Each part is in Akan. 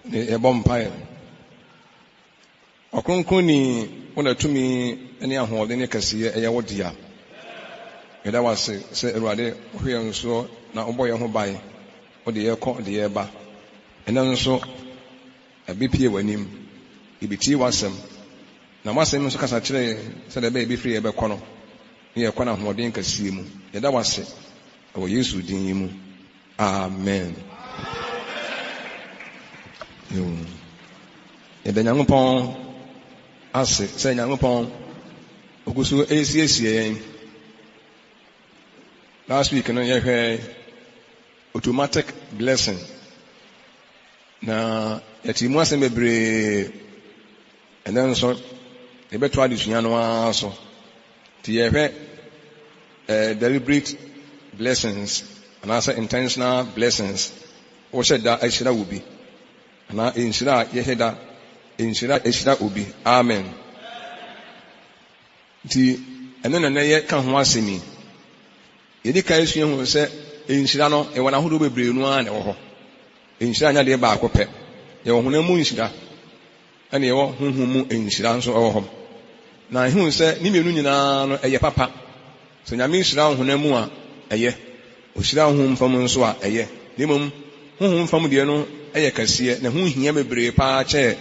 Ne yɛbɔ mpaeɛ. Ɔkronkronni, wo na tumi ne ahoɔden ne kɛseyɛ ɛyɛ wo dea. Yɛda wo ase sɛ Awurade wohwɛ yɛn soɔ na wobɔ yɛn ho ban, wode yɛn kɔ de yɛn ba. Ɛnnɛ nso, yɛabɛpue w'anim, yɛbɛtie w'asɛm. Na w'asɛm nso kasa kyerɛ yɛn sɛdeɛ ɛbɛyɛ yɛbɛfiri yɛbɛkɔ no, ne yɛkɔ no ahoɔden kɛseɛ mu. Yɛda wo ase wɔ Yesu din mu. Amen. Yɛda Nyankopɔn ase sɛ Nyankopɔn ogu so resiesie yɛn. Last week no yɛhwɛ automatic blessing. Na yɛte mu asɛm bebree. Ɛnɛ nso yɛbɛto adesua no ara so. Nti yɛhwɛ eh, deliberate blessings anaasɛ intentional blessings. Wohyɛ da ahyira wo bi anaa nhyira a yɛhyɛ da nhyira ahyira obi. Amen. Nti ɛno na nɛ yɛka ho asɛm yi. Yɛdi kan sua hu sɛ nhyira no ɛwɔ n'ahodoɔ bebree no ara na ɛwɔ hɔ. Nhyira nyɛ adeɛ baako pɛ. Yɛwɔ honam mu nhyira ɛna yɛwɔ honhom mu nhyira nso ɛwɔ hɔ. Na ehu sɛ ne mmienu nyinaa no ɛyɛ papa. Sɛ Nyame hyira wo honam mu a, ɛyɛ. Ohyira wo honhom fam nso a, ɛyɛ. Na mmom honhom fam deɛ no yɛ kɛseɛ na ɛho hia bebree paa kyɛɛ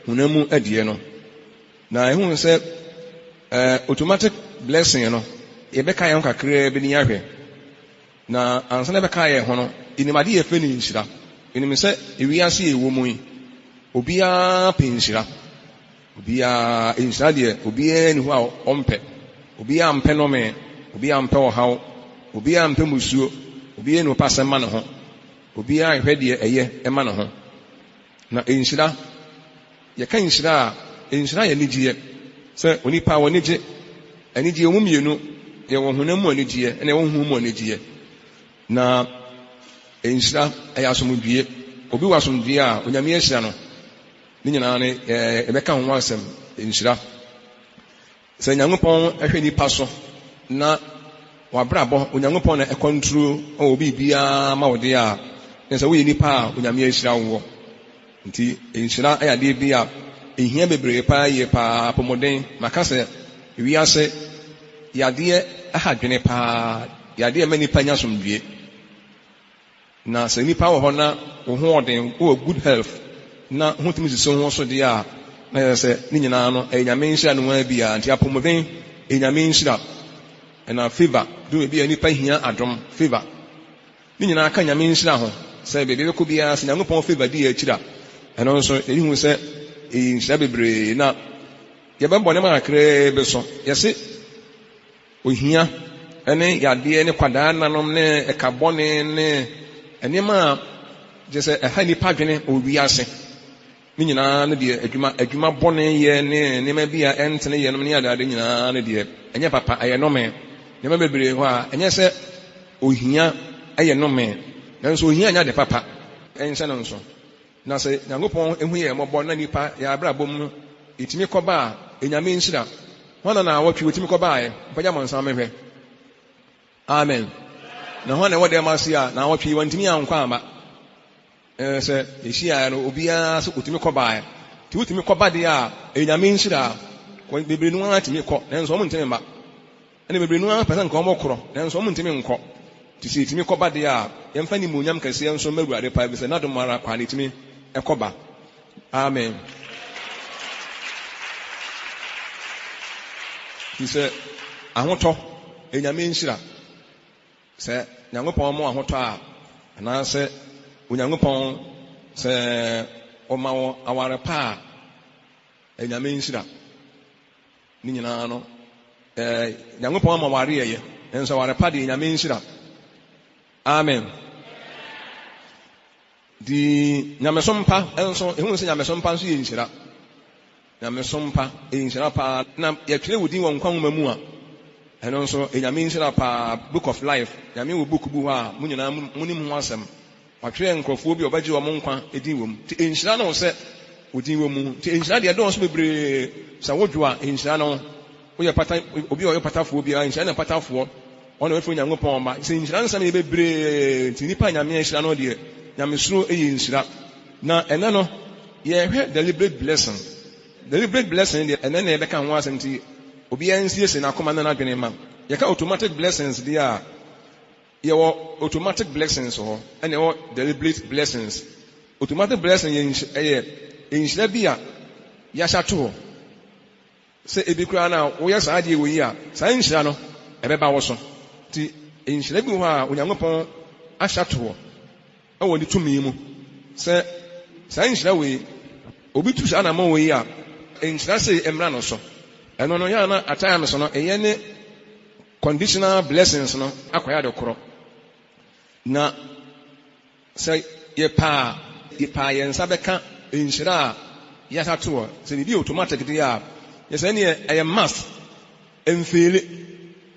honam mu deɛ no. Na ehu sɛ eh, automatic blessing no, yɛbɛka yɛn ho kakraa bi ne yɛahwɛ. Na ansa na yɛbɛka yɛn ho no, yɛnim ade yɛfrɛ no nhyira. Yɛnim sɛ ewiase yɛ ɛwɔ mu yi, obiara pɛ nhyira. Obiara, nhyira deɛ, obiara nni hɔ a ɔmpɛ. Obiara mpɛ nnome, obiara mpɛ ɔhaw, obiara mpɛ mmusuo, obiara nni hɔ pɛ asɛm ma ne ho. Obiara nhwɛ deɛ ɛyɛ ma ne ho. Na nhyira, yɛka nhyira a, nhyira yɛ anigyeɛ. Sɛ onipa a w'ani gye, anigyeɛ wɔ mu mmienu, yɛwɔ honam mu anigyeɛ ɛna yɛwɔ honhom mu anigyeɛ. Na nhyira ɛyɛ asomdwie. Obi wɔ asomdwie a, Onyame ahyira no. Ne nyinaa no, yɛbɛka ho asɛm, nhyira. Sɛ Nyankopɔn hwɛ nipa so na w'abrabɔ, Onyankopɔn na ɛkɔntro wɔ biribiara ma wo deɛ a, na sɛ woyɛ nipa a Onyame ahyira woɔ. Nti nhyira yɛ adeɛ bi a ɛhia bebree paa yie paa, apɔmuden. Maka sɛ wiase yadeɛ ha dwene paa, yadeɛ ɛma nipa nya asomdwie. Na sɛ nipa wɔ hɔ na wo ho ɔden, wowɔ good health, na ho tumi sisi wo ho so deɛ a, na yɛ sɛ ne nyinaa no ɛyɛ Nyame nhyira no ara bi a. Nti apɔmuden ɛyɛ Nyame nhyira. Ɛna favour, du baabi a nipa hia adom, favour. Ne nyinaa ka Nyame nhyira ho. Sɛ baabi a yɛbɛkɔ biara, sɛ Nyankopɔn favour di yɛn akyiri a, ɛno nso yɛhu sɛ ɛyɛ nhyira bebree. Na yɛbɛbɔ nneɛma kakraa bi so. Yɛse Ohia ne yadeɛ ne kwadaa nanom ne ɛka bɔne ne nneɛma a kyerɛ sɛ ɛha nnipa adwene wɔ wiase ne nyinaa no deɛ adwuma adwuma bɔne yɛ ne nneɛma bi a ɛntene yɛ nom ne adeade nyinaa no deɛ ɛnyɛ papa, ɛyɛ nnome. Nneɛma bebree hɔ a ɛnyɛ sɛ ohia ɛyɛ nnome, nanso ohia nyɛ ade papa, ɛnhyɛ no nso. Na sɛ Nyankopɔn hu yɛn mmɔbɔ na nnipa yɛn abrabɔ mu no yɛtumi kɔ ba a, Nyame nhyira. Hwan na naawɔtwe wɔtumi kɔ baeɛ? Mpagya mo nsa mehwɛ. Amen. Na hwan na ɛwɔ dɛm ase a naawɔtwe yi wantumi ankɔ amma? Ɛɛ sɛ yɛhyiaeɛ no obiara sɛ ɔtumi kɔ baeɛ. Nti wotumi kɔ ba deɛ a, ɛyɛ Nyame nhyira. Bebree no ara tumi kɔ, nanso wɔn ntumi mma. Ɛna bebree no ara pɛ sɛ nka wɔkorɔ, nanso wɔntumi nkɔ. Nti sɛ yɛtumi kɔba deɛ a, yɛmfa animuonyam kɛseɛ nso mma Awurade paa, efisɛ n'adom ara kwa na yɛtumi kɔba. Amen. Nti sɛ ahotɔ, Nyame nhyira. Sɛ Nyankopɔn ma wo ahotɔ a, anaasɛ Onyankopɔn sɛ ɔma wo aware pa a, Nyame nhyira. Ne nyinaa no, eh, Nyankopɔn ama ware yɛyɛ. Nanso aware pa deɛ, Nyame nhyira. Amen. Nti, nyamesom pa nso, ehu sɛ nyamesom pa nso yɛ nhyira. Nyamesom pa, ɛyɛ nhyira paa. Na yɛtwerɛ wo din wɔ nkwa nwoma mu a, ɛno nso, ɛyɛ Nyame nhyira paa. Book of life, Nyame wɔ book bi hɔ a, mo nyinaa monim ho asɛm. Watwerɛ nkurɔfoɔ bi a ɔbɛgye wɔn nkwa din wɔ mu. Nti nhyira ne wo sɛ wo din wɔ mu. Nti nhyira deɛ ɛdɔɔso bebree. Sɛ wodwo a, nhyira ne wo. Woyɛ pata, obi a ɔyɛ patafoɔ biara, nhyira ne patafoɔ. Wɔn na wɔbɛfrɛ Onyankopɔn mma. Sɛ nhyira nsɛm yɛ bebree. Nti nnipa a Nyame ahyira no deɛ, Nyamesuro yɛ nhyira. Na ɛnnɛ no, yɛrehwɛ deliberate blessing. Deliberate blessing deɛ, ɛnnɛ na yɛbɛka ho asɛm nti obiara nsiesie n'akoma ne n'adwene mma. Yɛka automatic blessings deɛ a, yɛwɔ automatic blessings wɔ hɔ, ɛna ɛwɔ deliberate blessings. Automatic blessing yɛ ɛyɛ nhyira bi a yɛahyɛ ato hɔ. Sɛ ebi koraa no a woyɛ saa adeɛ wei a, saa nhyira no ɛbɛba wo so. Nti nhyira bi wɔ hɔ a Onyankopɔn ahyɛ ato hɔ wɔ ne tumi mu sɛ saa nhyira wei, obi tu saa anammɔn wei a, nhyira sei mmra no so. Ɛno no, yɛ a na at times no, ɛyɛ ne conditional blessings no akɔyɛ ade korɔ. Na sɛ yɛpɛ a, yɛpɛ a yɛn nsa bɛka nhyira a yɛahyɛ ato hɔ. Sɛ biribi yɛ automatic deɛ a, yɛ sɛ ɛneɛ ɛyɛ must, ɛmfeele.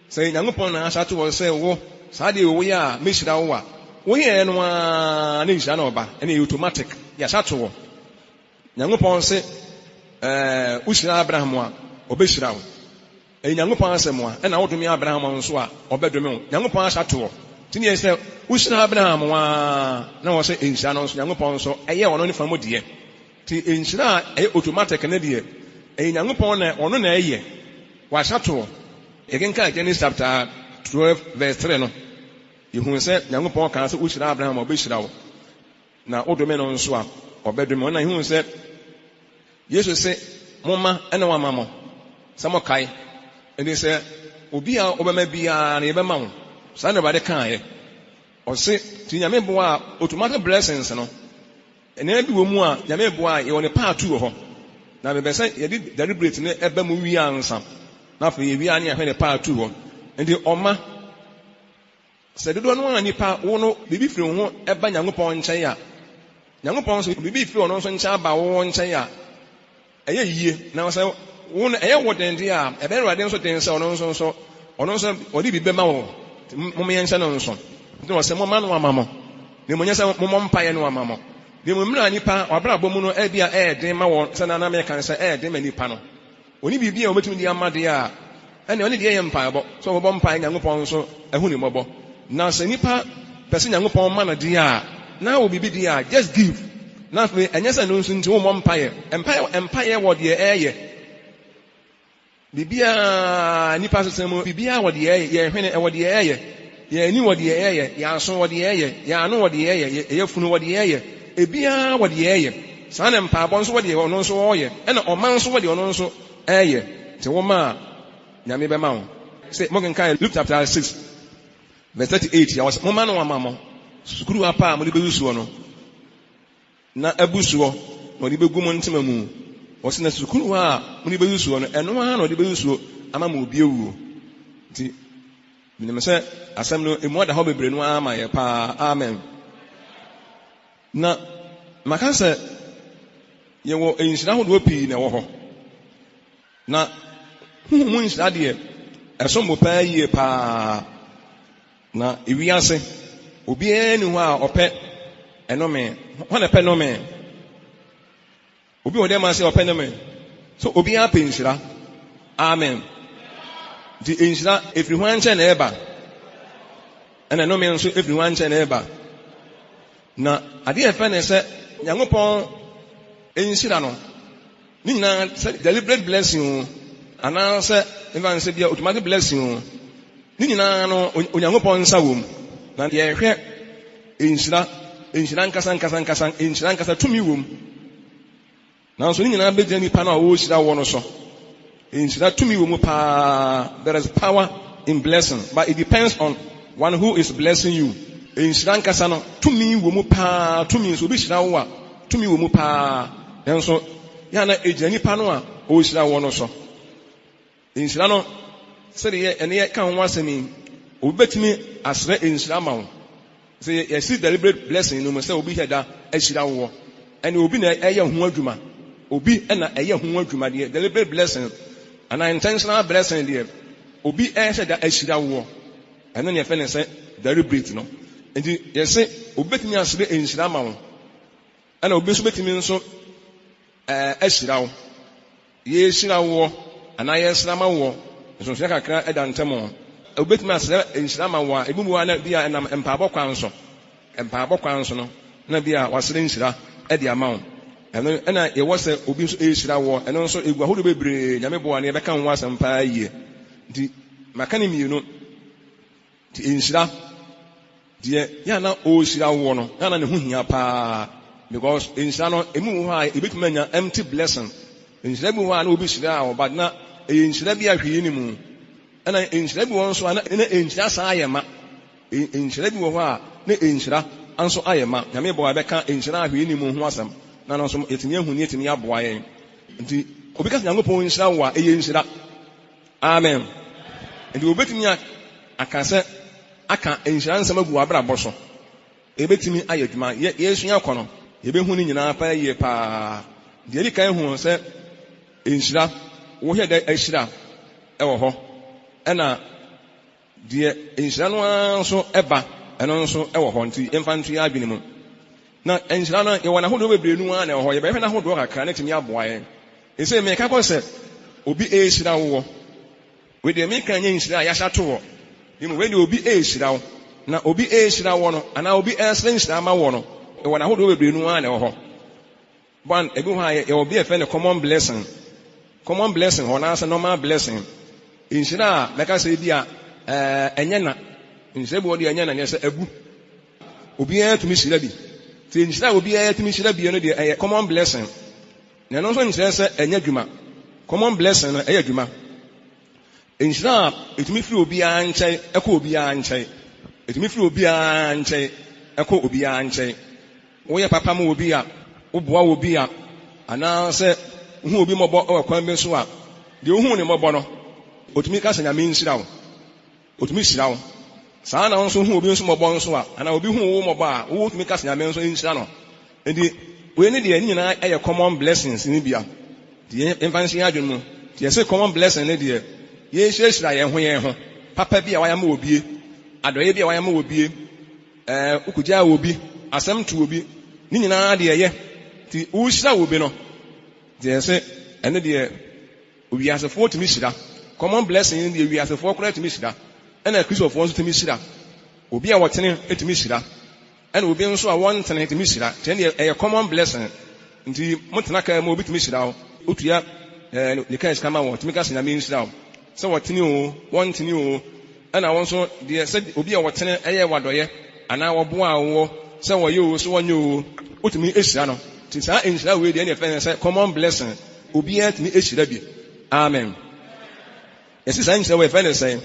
Sɛ Nyankopɔn na ahyɛ ato hɔ sɛ wo, saa adeɛ wei woyɛ a mɛhyira wo a, woyɛɛ no ara na nhyira no reba. Ɛneɛ ɛyɛ automatic, yɛahyɛ ato hɔ. Nyankopɔn se, ɛɛ, wohyira Abraham a, ɔbɛhyira wo. Ɛyɛ Nyankopɔn asɛm a, ɛna wodome Abraham nso a, ɔbɛdome wo. Nyankopɔn ahyɛ ato hɔ. Nti neɛ sɛ wohyira Abraham a, na wɔ sɛ nhyira no nso, Nyankopɔn nso ɛyɛ ɔno ne fa mu deɛ. Nti nhyira a ɛyɛ automatic no deɛ, ɛyɛ Nyankopɔn na ɔno na ɛyɛ. Wahyɛ ato hɔ. Yɛkenkan Genesis chapter 12 verse 3 no, yɛhuu sɛ Nyankopɔn kaa sɛ wohyira Abraham a, ɔbɛhyira wo. Na wodome no nso a, ɔbɛdome wo. Ɛnna yɛhuu sɛ Yesu se, Momma na wɔama mo, sɛ mokae. Enti sɛ obi a wobɛma biara no, yɛbɛma wo. Saa na Awurade kaeɛ. Ɔse, nti Nyame boa a, automatic blessings no, nneɛma bi wɔ mu a, Nyame boa a, yɛwɔ ne part wɔ hɔ. Na mepɛ sɛ yɛde deliberate no ba mu wie ansa, na afei yɛwie a ne yɛahwɛ ne part wɔ. Enti ɔma. Sɛ dodoɔ no ara nnipa wo no biribi firi wo ho ba Nyankopɔn nkyɛn a, Nyankopɔn nso biribi firi ɔno nso nkyɛn aba wo nkyɛn a, ɛyɛ yie. Na sɛ wo no ɛyɛ wo den deɛ a, ɛbɛyɛ Awurade nso den sɛ ɔno nso nso ɔno nso ɔde biribi bɛma wo. Nti mom yɛnhyɛ no nso. Nti na ɔsɛ momma no wama mo, na mmom nyɛ sɛ mommɔ mpaeɛ no wama mo. Na mmom mmerɛ a nnipa wɔabrabɔ mu no ebia ɛyɛ den ma wɔn, sɛ na na meka no sɛ ɛyɛ den ma nnipa no, Onni biribi a obetumi de ama de a, ɛnneɛ ɔne deɛ yɛ mpaebɔ, sɛ ɔbɛbɔ mpae Nyankopɔn nso ahu ne mmɔbɔ. Na sɛ nipa pɛ sɛ Nyankopɔn ma no deɛ a, na wɔ biribi deɛ a, just give. Na afei ɛnyɛ sɛ ɛno nso nti wommɔ mpaeɛ. Mpaeɛ, mpaeɛ wɔ deɛ ɛyɛ. Biribiara, nipa asetena mu, biribiara wɔ deɛ ɛyɛ. Yɛn hwene ɛwɔ deɛ ɛyɛ. Yɛn ani wɔ deɛ ɛyɛ. Yɛn aso wɔ deɛ ɛyɛ. Yɛn ano wɔ deɛ ɛyɛ. Yɛn yafunu wɔ deɛ ɛyɛ. Ebiara wɔ deɛ ɛyɛ. Saa na mpaebɔ nso wɔ deɛ ɔno nso ɔyɛ, ɛna ɔma nso wɔ deɛ ɔno nso ɛyɛ. Nti woma a, Nyame bɛma wo. Sɛ mokenkan Luke chapter 6 verse 38 a, ɔse, Momma no wama mo sukuruwa pa a mode bɛyi soɔ no, na abu soɔ, na ɔde bɛgu mo ntoma mu. Ɔse, na sukuruwa a mode bɛyi soɔ no, ɛno ara na ɔde bɛyi soɔ ama mo obi awuo. Nti, menim sɛ asɛm no, emu ada hɔ bebree no ara ma yɛ paa. Amen. Na maka sɛ yɛwɔ nhyira ahodoɔ pii na ɛwɔ hɔ. Na honhom mu nhyira deɛ, ɛsom bo paa yie paa. Na ewiase, obiara nni hɔ a ɔpɛ ɛnome. Hwan na ɛpɛ nome? Obi wɔ dɛm ase a ɔpɛ ne me. So obiara pɛ nhyira? Amen. Nti nhyira efiri hwan nkyɛn na ɛba? Ɛna nnome nso efiri hwan nkyɛn na ɛba? Na adeɛ a ɛfɛ ne sɛ Nyankopɔn nhyira no ne nyinaa sɛ deliberate blessing o anaasɛ mfa nsɛ bia automatic blessing o ne nyinaa no Onyankopɔn nsa wɔ mu. Na yɛhwɛ Nhyira, nhyira ankasa ankasa ankasa, nhyira ankasa tumi wom. Nanso ne nyinaa bɛgyina nipa no a ɔrehyira wɔ no so. Nhyira tumi wɔ mu paa. There is power in blessing, but it depends on one who is blessing you. Nhyira ankasa no, tumi wɔ mu paa. Tumi nso, obi hyira wo a, tumi wɔ mu paa. Nanso, yɛ a na ɛgyina nipa no a ɔrehyira wɔ no so. Nhyira no, sɛdeɛ yɛne yɛka ho asɛm yi, obi bɛtumi asrɛ nhyira ama wo. Sɛ yɛsi deliberate blessing no mu sɛ obi hyɛ da ahyira woɔ, ɛne obi na ɛyɛ ho adwuma. Obi na ɛyɛ ho adwuma deɛ, deliberate blessing anaa intentional blessing deɛ, obi ɛhyɛ da ahyira woɔ. Ɛno na yɛfrɛ no sɛ deliberate no. Nti yɛse obi bɛtumi asrɛ nhyira ama wo, ɛna obi nso bɛtumi nso ahyira wo. Yɛrehyira woɔ anaa yɛresrɛ ama woɔ, nsonsonoeɛ kakra da ntam. Wobɛtumi asrɛ nhyira ama wo a, ebi wɔ hɔ a na bi a ɛnam mpaebɔ kwan so. Mpaebɔ kwan so no, na bi a wasrɛ nhyira de ama wo. Ɛno ɛna yɛwɔ sɛ obi nso ɛrehyira wɔ. Ɛno nso egu ahodoɔ bebree. Nyame boa no yɛbɛka ho asɛm paa yie. Nti maka ne mmienu. Nti nhyira deɛ yɛ a na ɔrehyira woɔ no, yɛ a na ne ho hia paa. Because nhyira no, emu wɔ hɔ a yɛbɛtumi anya empty blessing. Nhyira bi wɔ hɔ a na obi hyira a ɔba na ɛyɛ nhyira bi a hwee nni mu. Ɛna nhyira bi wɔ hɔ nso a na nhyira saa ayɛ ma. Nhyira bi wɔ hɔ a na nhyira nso ayɛ ma. Nyame bɔ a yɛbɛka nhyira a hwee nni mu ho asɛm na no nso yɛtumi ahu ne yɛtumi aboa yɛn. Nti obi ka sɛ Nyankopɔn nhyira wo a, ɛyɛ nhyira. Amen. Nti obetumi aka sɛ aka nhyira nsɛm agu w'abrabɔ so. Ebetumi ayɛ adwuma. Yɛsua kɔ no, yɛbɛhu ne nyinaa paa yie paa. Deɛ edi kan hu sɛ nhyira, wohwɛ dɛ ahyira ɛwɔ hɔ. Ɛna deɛ nhyira no ara nso ɛba, ɛno nso ɛwɔ hɔ. Nti yɛmfa nto yɛn adwene mu. Na nhyira no, yɛwɔ n'ahodoɔ bebree no ara na ɛwɔ hɔ. Yɛbɛhwɛ n'ahodoɔ kakra na ɛtumi aboa yɛn. Ɛsɛ meka kɔ sɛ obi ɛrehyira wo wɔ. Wei deɛ meka nyɛ nhyira a yɛahyɛ ato hɔ. Mmom wei deɛ obi ɛrehyira wo. Na obi ɛrehyira wɔ no, anaa obi ɛresrɛ nhyira ama wɔ no, ɛwɔ n'ahodoɔ bebree no ara na ɛwɔ hɔ. One, ebi wɔ hɔ a yɛwɔ bi a yɛfrɛ no common blessing. Common blessing hɔ anaasɛ normal blessing. Nhyira a mɛka sɛ bi a ɛnyɛ na. Nhyira bi wɔ deɛ ɛnyɛ na, neɛ sɛ abu. Obiara tumi hyira bi. Nti nhyira a obiara tumi hyira bi no deɛ ɛyɛ common blessing. Na ɛno nso nkyerɛ sɛ ɛnyɛ adwuma. Common blessing no ɛyɛ adwuma. Nhyira a ɛtumi firi obiara nkyɛn ɛkɔ obiara nkyɛn. Ɛtumi firi obiara nkyɛn ɛkɔ obiara nkyɛn. Woyɛ papa ma obi a, woboa obi a, anaasɛ wohu obi mmɔbɔ wɔ kwan bi so a, deɛ wohu ne mmɔbɔ no, otumi ka sɛ Nyame nhyira wo. Otumi hyira wo. Saa na wo nso hu obi nso mmɔbɔ nso a, anaa obi hu wo mmɔbɔ a, wotumi ka sɛ Nyame nso nhyira no. Nti wei ne deɛ ne nyinaa yɛ common blessings ne bia. Nti yɛmfa nhyɛ yɛn adwene mu. Nti yɛse common blessing ne deɛ, yɛhyirahyira yɛn ho yɛn ho. Papa bi a wayɛ ama obie, adɔeɛ bi a wayɛ ama obie, wokogyaa obi, asɛm to obi, ne nyinaa deɛ ɛyɛ. Nti wohyira obi no, deɛ yɛse ɛne deɛ wiasefoɔ tumi hyira. Common blessing ne deɛ wiasefoɔ koraa tumi hyira. Ɛna Kristofoɔ nso tumi hyira. Obi a wɔtene tumi hyira. Ɛna obi nso a wɔntene tumi hyira. Nti ɛne ɛyɛ common blessing. Nti motena kaa mu obi tumi hyira wo. Wotua ne kaa sika ma wɔ, tumi ka sɛ Nyame nhyira wo. Sɛ wɔtene o, wɔntene o. Ɛna wɔn nso deɛ sɛ obi a wɔtene ɛyɛ wadɔyɛ anaa wɔboa wo sɛ wɔyɛ o, sɛ wɔnyɛ o, wotumi hyira no. Nti saa nhyira wei deɛ ɛne ɛfɛ sɛ common blessing. Obiara tumi hyira bi. Amen. Yɛsi saa nhyira wei yɛfrɛ no sɛn?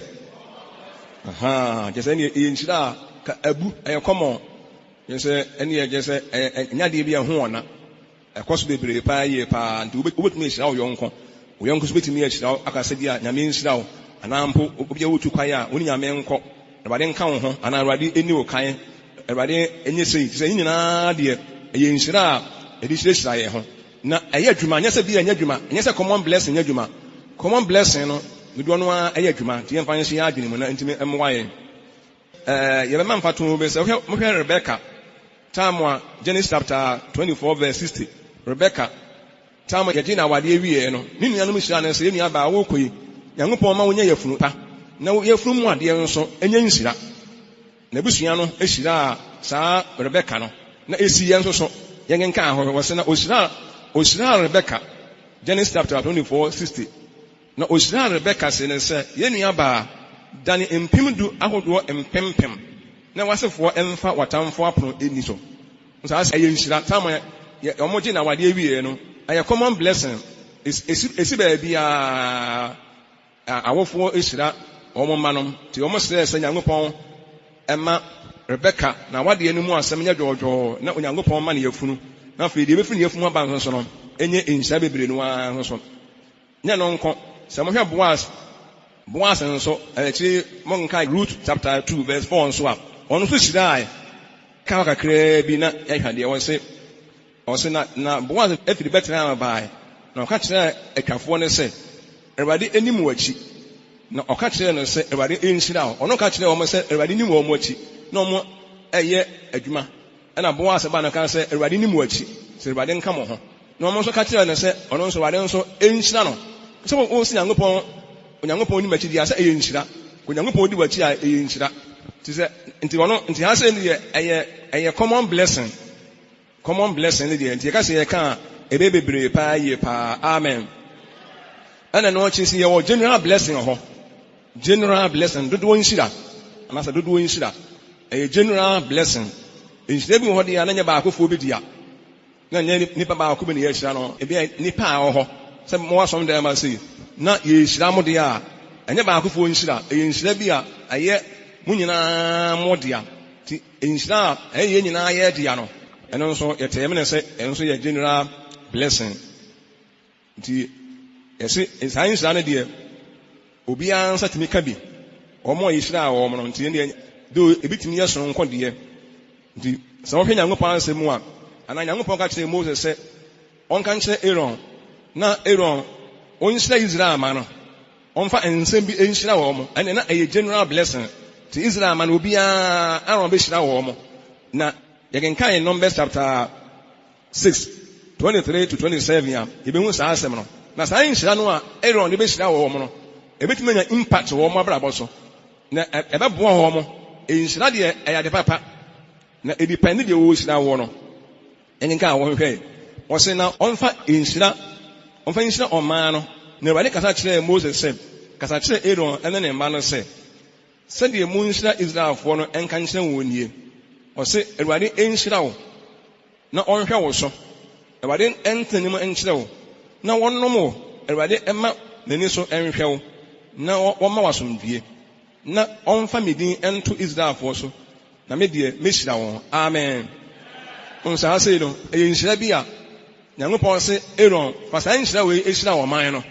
Ahaa, kyerɛ sɛ ɛne ɛyɛ nhyira a ka abu, ɛyɛ common. Kyerɛ sɛ ɛne kyerɛ sɛ ɛnyɛ adeɛ bi a ɛho ɔna. Ɛkɔ so bebree paa yie paa. Nti wobɛtumi ahyira wo yɔnko. Wo yɔnko nso bɛtumi ahyira wo aka sɛ bi a Nyame nhyira wo. Anaa mpo obi a wotu kwan a wo ne Nyame nkɔ. Awurade nka wo ho anaa Awurade nni wo kan. Awurade nyɛ sei. Kyerɛ sɛ ne nyinaa deɛ ɛyɛ nhyira a yɛde hyirahyira yɛn ho. Na ɛyɛ adwuma, nyɛ sɛ bi a ɛnyɛ adwuma, nyɛ sɛ common blessing nyɛ adwuma. Common blessing no, dodoɔ no ara ɛyɛ adwuma, nti yɛmfa nhyɛ yɛn adwene mu na ntumi mmoa yɛn. Yɛbɛma mfatoho bi sɛ, wohwɛ, mohwɛ Rebecca, time a, Genesis chapter 24 verse 60, Rebecca, time a yɛgye no awadeɛ wieɛ no, ne nuanom hyiraa no sɛ, yɛn nua baa, worekɔ yi, Nyankopɔn ma wonya yafunu pa, na wo yafunu mu adeɛ nso nyɛ nhyira. N'abusua no hyiraa saa Rebeka no, na esii yɛn nso so. Yɛnkenkan hɔ, wɔse, Na ohyiraa, ohyiraa Rebeka, Genesis chapter 24, 60. Na ohyiraa Rebeka see no sɛ, Yɛn nuabaa, dane mpem du ahodoɔ mpempem, na w'asefoɔ mfa w'atamfoɔ apono nni so. Saa sɛ ɛyɛ nhyira. Time a yɛ, wɔgye no awadeɛ wieɛ no, ɛyɛ common blessing. Esi, esi baabiara. Awofoɔ hyira wɔn mma nom, nti wɔn srɛɛ sɛ Nyankopɔn mma Rebeka n'awadeɛ no mu asɛm nyɛ dwoodwoo na Onyankopɔn mma no yafunu, na afei deɛ ɛbɛfiri ne yafunu mu aba nso so no nyɛ nhyira bebree no ara nso so. Nyɛ no nko, sɛ mohwɛ Boas, Boas nso, akyire monkae Ruth chapter 2 verse 4 nso a, ɔno nso hyiraae. Ka hɔ kakraa bi na yɛhwɛ adeɛ, wɔse, Ɔse, na, na Boas firi Betlehem baeɛ, na ɔka kyerɛɛ atwafoɔ no sɛ, Awurade nni mo akyi. Na ɔka kyerɛɛ no sɛ, Awurade nhyira wo. Ɔno ka kyerɛɛ wɔn sɛ, Awurade nni wɔn akyi, na wɔn reyɛ adwuma. Ɛna Boas baa no kaa sɛ, Awurade nni mo akyi, sɛ Awurade nka mo ho. Na wɔn nso ka kyerɛɛ no sɛ, ɔno nso Awurade nso nhyira no. Sɛ wo se Nyankopɔn, Onyankopɔn nni m'akyi deɛ a, sɛ ɛyɛ nhyira. Onyankopɔn di w'akyi a, ɛyɛ nhyira. Nti sɛ, nti ɔno, nti ha sɛ deɛ, ɛyɛ, ɛyɛ common blessing. Common blessing ne deɛ nti yɛka sɛ yɛka a, ɛbɛyɛ bebree paa yie paa. Amen. Ɛna ɛno akyi nso yɛwɔ general blessing wɔ hɔ. General blessing, dodoɔ nhyira, anaasɛ dodoɔ nhyira. Ɛyɛ general blessing. Nhyira bi wɔ hɔ deɛ a na nyɛ baakofoɔ bi dea. Na nyɛ nipa baako bi na yɛahyira no. Ebi a nipa a ɛwɔ hɔ sɛ mo asɔm dan ma sei na yɛrehyira mo deɛ a, ɛnyɛ baakofoɔ nhyira. Ɛyɛ nhyira bi a ɛyɛ mo nyinaa mo dea. Nti nhyira a ɛyɛ yɛn nyinaa yɛ dea no, ɛno nso yɛtɛɛ mene sɛ ɛno nso yɛ general blessing. Nti yɛse saa nhyira no deɛ obiara nsa tumi ka bi. Wɔn a yɛhyiraa wɔn no, nti ɛndeɛ though ebi tumi yɛ sononko deɛ. Nti sɛ wohwɛ Nyankopɔn asɛm mu a, anaa Nyankopɔn ka kyerɛɛ Moses sɛ ɔnka nkyerɛ Aaron na Aaron ɔnhyira Israel mma no, ɔmfa nsɛm bi nhyira wɔn. Ɛndeɛ na ɛyɛ general blessing. Nti Israel mma no obiara Aaron bɛhyira wɔn. Na yɛkenkan Numbers chapter 6, 23-27 a, yebehu saa asɛm no. Na saa nhyira no a Aaron de behyira wɔn no, ebetumi anya impact wɔ wɔn abrabɔ so, na ɛbɛboa wɔn. Nhyira deɛ, ɛyɛ ade papa, na edipɛnde deɛ wɔrehyira woɔ no. Yɛnkenkan a wɔhwehwɛe. Wɔse, Na ɔmfa nhyira, ɔmfa nhyira ɔman no. Na Awurade kasa kyerɛɛ Mose sɛ, Kasa kyerɛ Aaron ne ne mma no sɛ, Sɛdeɛ monhyira Israelfoɔ no nka nkyerɛ wɔn nie, Ɔse, Awurade nhyira wo na ɔnhwɛ wo so, Awurade ntene n'anim nkyerɛ wo na ɔnnom wo, Awurade mma n'ani so nhwɛ wo na ɔmma wo asomdwoeɛ, na ɔmfa me din nto Israelfoɔ so, na me deɛ, mɛhyira wɔn. Amen. Wohu sɛ ha sei no, ɛyɛ nhyira bi a Nyankopɔn se Aaron, fa saa nhyira wei hyira ɔman no.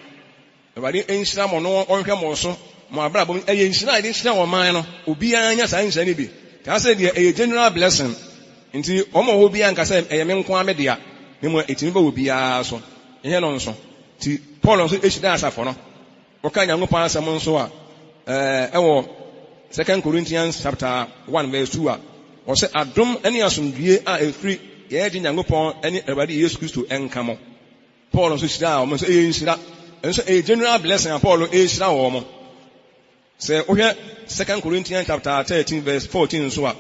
Awurade nhyira mo na ɔnhwɛ mo so mo abrabɔ mu. Ɛyɛ nhyira a yɛde hyira ɔman no. Obiara nya saa nhyira no bi. Taa sɛ deɛ ɛyɛ general blessing. Nti wɔn a wɔwɔ biara nka sɛ ɛyɛ me nko ara me dea. Na mmom ɛtumi ba obiara so. Yɛnyɛ no nso. Nti Paul nso hyiraa asafo no. Woka Nyankopɔn asɛm nso a, ɛwɔ Second Corinthians chapter 1 verse 2 a, ɔsɛ adom ne asomdwie a ɛfiri yɛn Agye Nyankopɔn ne Awurade Yesu Kristo nka mo. Paul nso hyiraa wɔn nso ɛyɛ nhyira. Ɛno nso ɛyɛ general blessing a Paul rehyira wɔn. Sɛ wohwɛ Second Corinthians chapter 13 verse 14 nso a,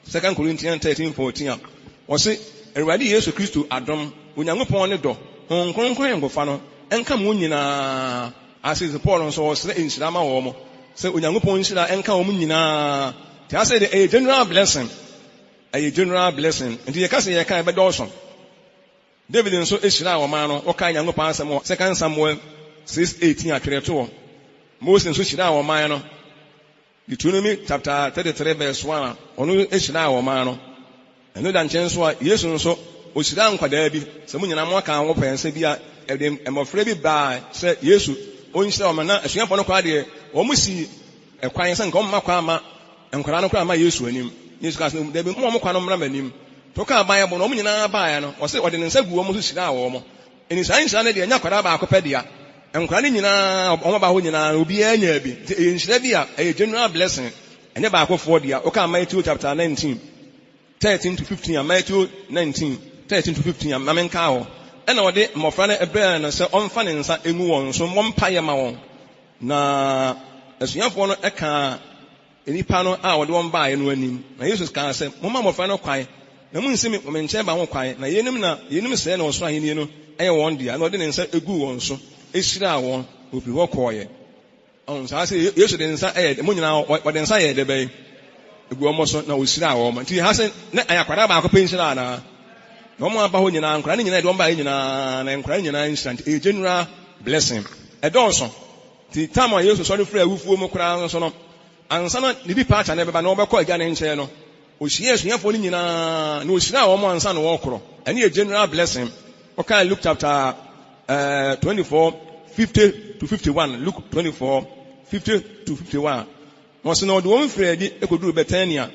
Second Corinthians 13 14 a, wɔse Awurade Yesu Kristo adom, Onyankopɔn ne dɔ, Honhom Kronkron ayɔnkofa no nka mo nyinaa. Ase sɛ Paul nso ɔsrɛ nhyira ma wɔn, sɛ Onyankopɔn nhyira nka wɔn nyinaa. Nti ase de ɛyɛ general blessing. Ɛyɛ general blessing. Nti yɛka sɛ yɛka ɛbɛdɔɔso. David nso hyiraa ɔman no, wɔkae Nyankopɔn asɛm wɔ Second Samuel 6:18 atwerɛtoɔ. Mose nso hyiraa ɔman no, Deuteronomy chapter 33 verse 1 a, ɔno hyiraa ɔman no. Ɛno da nkyɛn nso a, Yesu nso, ɔhyiraa nkwadaa bi. Sɛ mo nyinaa moaka ho pɛn sɛ bi a ɛde mmɔfra bi baa sɛ Yesu ɔnhyira wɔn, na asuafoɔ no koraa deɛ, wɔn sii ɛkwan sɛ nka wɔmma kwan mma nkwadaa no koraa mma Yesu anim. Yesu kaa sɛ, Dabi, momma wɔn kwan no mmra m'anim. To kaa Bible no, wɔn nyinaa baeɛ no, ɔse ɔde ne nsa guu wɔn so hyiraa wɔn. Enti saa nhyira no deɛ, ɛnyɛ akwadaa baako pɛ dea. Nkwadaa no nyinaa, wɔn aba hɔ nyinaa no, obiara nyaa bi. Nti ɛyɛ nhyira bi a, ɛyɛ general blessing, ɛnyɛ baakofoɔ dea. Wokaa Matthew chapter 19, 13 to 15 a, Matthew 19, 13 to 15 a, ma menkaa hɔ. Ɛna ɔde mmɔfra no brɛɛ no sɛ ɔmfa ne nsa ngu wɔn so, mmɔ mpaeɛ ma wɔn. Na asuafoɔ no kaa nnipa no a wɔde wɔn baeɛ no anim. Na Yesu kaa sɛ, Momma mmɔfra no kwan, na munnsi me nkyɛn ba ho kwan, na yeinom na yeinom sɛɛ na ɔsoro ahennie no yɛ wɔn dea. Na ɔde ne nsa guu wɔn so hyiraa wɔn, na ɔfiri hɔ kɔeɛ. Ɔho saa sɛ Yesu de nsa yɛ, mo nyinaa wɔde nsa yɛ dɛ bɛn? Egu wɔn so na ɔhyiraa wɔn. Nti ha sɛ na ɛyɛ akwadaa baako pɛ nhyira anaa? Na wɔn aba hɔ nyinaa, nkwadaa no nyinaa yɛde wɔn baeɛ nyinaa, na nkwadaa no nyinaa nhyira. Nti ɛyɛ general blessing. Ɛdɔɔso. Nti tam a Yesu sɔre firii awufoɔ mu koraa nso no, ansa na ne departure no bɛba na ɔbɛkɔ Agya no nkyɛn no, ɔhyiaa asuafoɔ no nyinaa na ɔhyiraa wɔn ansa na wɔrekorɔ. Ɛno yɛ general blessing. Wokan Luke chapter 24, 50 to 51, Luke 24, 50 to 51, na ɔse na ɔde wɔn firii adi kɔduruu Betania,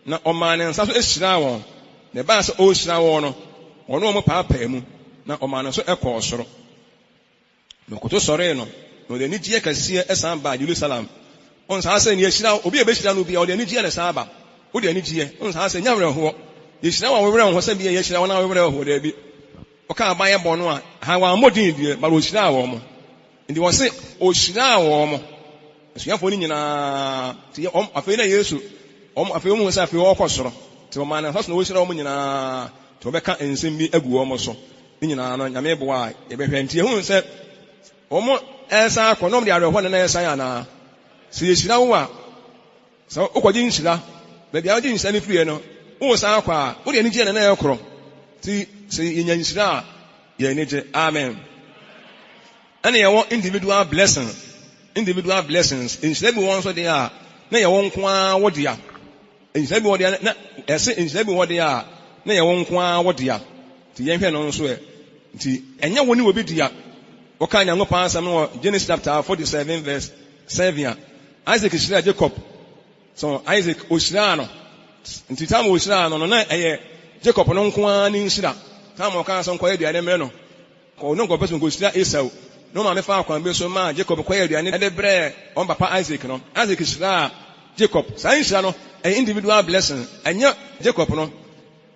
na ɔmaa ne nsa so hyiraa wɔn. Na ɛbaa sɛ ɔrehyira wɔn no, ɔne wɔn paapaa mu, na ɔmaa ne so kɔɔ soro. Na ɔkoto sɔree no, na ɔde anigyeɛ kɛseɛ san baa Yerusalem. Ɔn saa sɛ, nea hyira, obi a ɛbɛhyira no biara, ɔde anigyeɛ na ɛsan ba. Wode anigyeɛ. Ɔn saa sɛ, nyɛ awerɛhoɔ. Yɛhyira wo a wo werɛ nho sɛ bia yɛhyira wo na wo werɛ ho, daabi. Ɔkaa aban ɛbɔ no a, ha wammɔ din deɛ, but ɔhyiraa wɔn. Nti wɔse ɔhyiraa wɔn, asuafoɔ no nyinaa. Nti wɔn, afei na Yesu, wɔn, afei wɔn hu sɛ afei ɔrekɔ soro. Nti ɔmaa ne nsa so na ɔhyira wɔn nyinaa. Nti wɔbɛka nsɛm bi agu wɔn so. Ne nyinaa no, Nyame boa a, yɛbɛhwɛ. Nti yɛhunu sɛ wɔn ɛresan akɔ, na wɔn de awerɛhoɔ na na ɛresan anaa? Sɛ yɛhyira wo a, sɛ wokɔgye nhyira, baabi a wogye nhyira no firiɛ no, woresan akɔ a, wode anigyeɛ na na ɛrekorɔ. Nti sɛ yɛnya nhyira a, yɛn ani gye. Amen. Ɛna yɛwɔ individual blessing. Individual blessings. Nhyira bi wɔ nso deɛ a, na yɛwɔ nko ara wo dea. Nhyira bi wɔ deɛ na ɛse nhyira bi wɔ deɛ a, na yɛwɔ nko ara wo dea. Nti yɛnhwɛ no nso ɛ. Nti ɛnyɛ wo ne obi dea. Wɔkaa Nyankopɔn asɛm no wɔ Genesis chapter 47 verse 7 a, Isaac hyiraa Jacob. So Isaac ohyiraa no. Nti tam ohyiraa no no, na ɛyɛ Jacob no nko ara ne nhyira. Tam ɔkaa sɛ nkɔyɛ aduane mmerɛ no, ɔno nkɔpɛ sɛ nkɔhyira Esau. Ne maame faa kwan bi so maa Jacob kɔyɛ aduane de brɛɛ wɔn papa Isaac no. Isaac hyiraa Jacob. Saa nhyira no, ɛyɛ individual blessing. Ɛnyɛ Jacob no,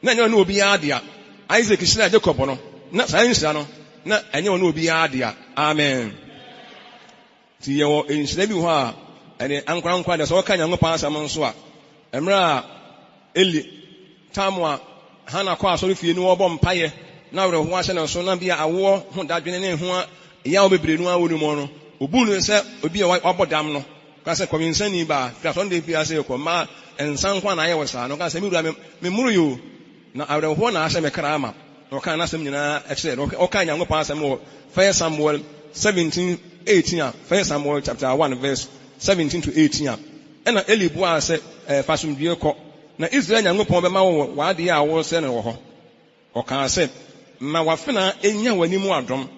na ɛnyɛ ɔne obiara dea. Isaac hyiraa Jacob no, na saa nhyira no, na ɛnyɛ ɔne obiara dea. Amen. Nti yɛwɔ nhyira bi wɔ hɔ a, ɛne ankorankora deɛ. Sɛ wɔka Nyankopɔn asɛm nso a, mmerɛ a Eli tam a Hana kɔ asɔre fie no wɔbɔ mpaeɛ na awerɛhoɔ ahyɛ ne so na bi a awoɔ ho dadwene ne ho yaw bebree no a wɔ ne mu no, obuu no sɛ obi a wabɔ dam no. Ka sɛ, Kɔwensani baa, firi asɔre fie ase rekɔ, mmaa nsa nko a na ayɛ wɔ saa no. Ɔkaa sɛ, Me wura, memmoro yi o, na awerɛhoɔ na ahyɛ me kra ma. Na ɔkaa n'asɛm nyinaa kyerɛɛ no. Ɔkaa Nyankopɔn asɛm wɔ First Samuel 17, 18 a, First Samuel chapter 1 verse 17 to 18 a, ɛna Eli buaa sɛ, Fa asomdwoeɛ kɔ, na Israel Nyankopɔn bɛma wo w'adeɛ a woresrɛ no wɔ hɔ. Ɔkaa sɛ, Ma w'afenaa nnya w'anim adom.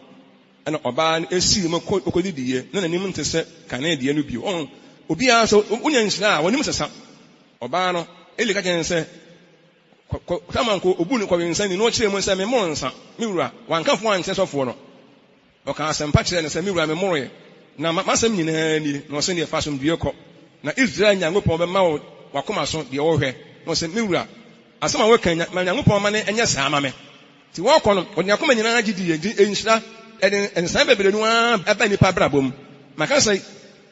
Ɛnna ɔbaa no sii mu kɔdidiiɛ, na n'anim nte sɛ kane deɛ no bio. Ɔho, obiara sɛ wonya nhyira a, w'anim sesa. Ɔbaa no, Eli ka kyerɛɛ no sɛ, Kɔ, Samuel kɔ, obuu no kɔwensani, na ɔkyerɛɛ mu sɛ, Memmoro nsa, me wura. Wanka fo ankyerɛ sɔfoɔ no. Ɔkaa asɛmpa kyerɛɛ no sɛ, Me wura, memmoroe, na m'asɛm nyinaa nie. Na ɔse, Neɛ fa asomdwoeɛ kɔ, na Israel Nyankopɔn bɛma wo w'akoma so deɛ wohwɛ. Na ɔse, Me wura, asɛm a woka yi, ma Nyankopɔn mma no nyɛ saa mma me. Nti wɔkɔ no, wɔde n'akoma nyinaa gye diiɛ. Nti nhyira, ɛde nsaeɛ bebree no ara ba nnipa abrabɔ mu. Maka sɛ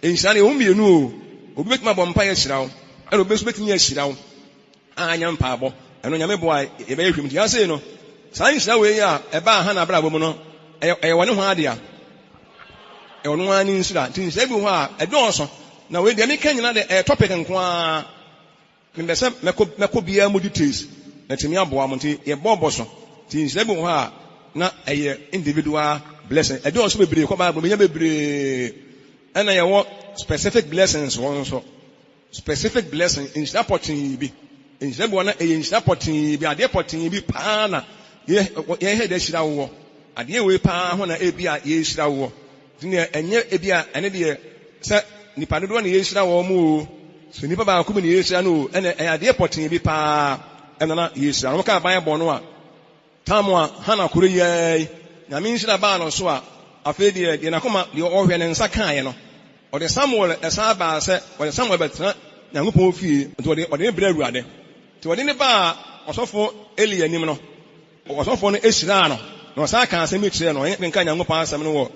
nhyira no, ɛwɔ mu mmienu o. Obi bɛtumi abɔ mpaeɛ ahyira wo, ɛna obi nso bɛtumi ahyira wo a anyɛ mpaebɔ. Ɛno Nyame boa a, yɛbɛyɛ hwɛ mu. Nti afei no, saa nhyira wei a ɛbaa Hana abrabɔ mu no, ɛyɛ wɔne hwan dea? Ɛyɛ ɔno ara ne nhyira. Nti nhyira bi wɔ hɔ a, ɛdɔɔso. Na wei deɛ meka nyinaa deɛ, ɛyɛ topic nko ara. Mempɛ sɛ mɛkɔ mɛkɔ biara mu details na ɛtumi aboa mo nti yɛbɔ bɔ so. Nti nhyira bi wɔ hɔ a na ɛyɛ individual blessing. Ɛdɔɔso bebree kɔ Bible mu, yɛnya bebree. Ɛna yɛwɔ specific blessings wɔ nso. Specific blessing, nhyira pɔtee bi. Nhyira bi wɔ na ɛyɛ nhyira pɔtee bi, adeɛ pɔtee bi paa na yɛhwɛ de ahyira wowɔ. Adeɛ wei paa ho na ebi a yɛhyira wowɔ. Nti deɛ ɛnyɛ ebi a ɛne deɛ sɛ nipa dodoɔ na yɛhyira wɔn o, sɛ nipa baako bi na yɛhyira no o, ɛna ɛyɛ adeɛ pɔtee bi paa ɛna na yɛhyira no. Wɔka Bible no a, tam a Hana koro yi ara yi, Nyame nhyira baa no so a, afei deɛ deɛ n'akoma deɛ ɔhwɛ ne nsa kaeɛ no, ɔde Samuel ɛsan baa sɛ ɔde Samuel bɛtena Nyankopɔn fie, nti ɔde ɔde ne brɛ Awurade. Nti ɔde ne baa ɔsɔfo Eli anim no, Ɔsɔfoɔ no hyiraa no, na ɔsan kaa asɛm bi kyerɛɛ no. Ɔne kenkan Nyankopɔn asɛm no wɔ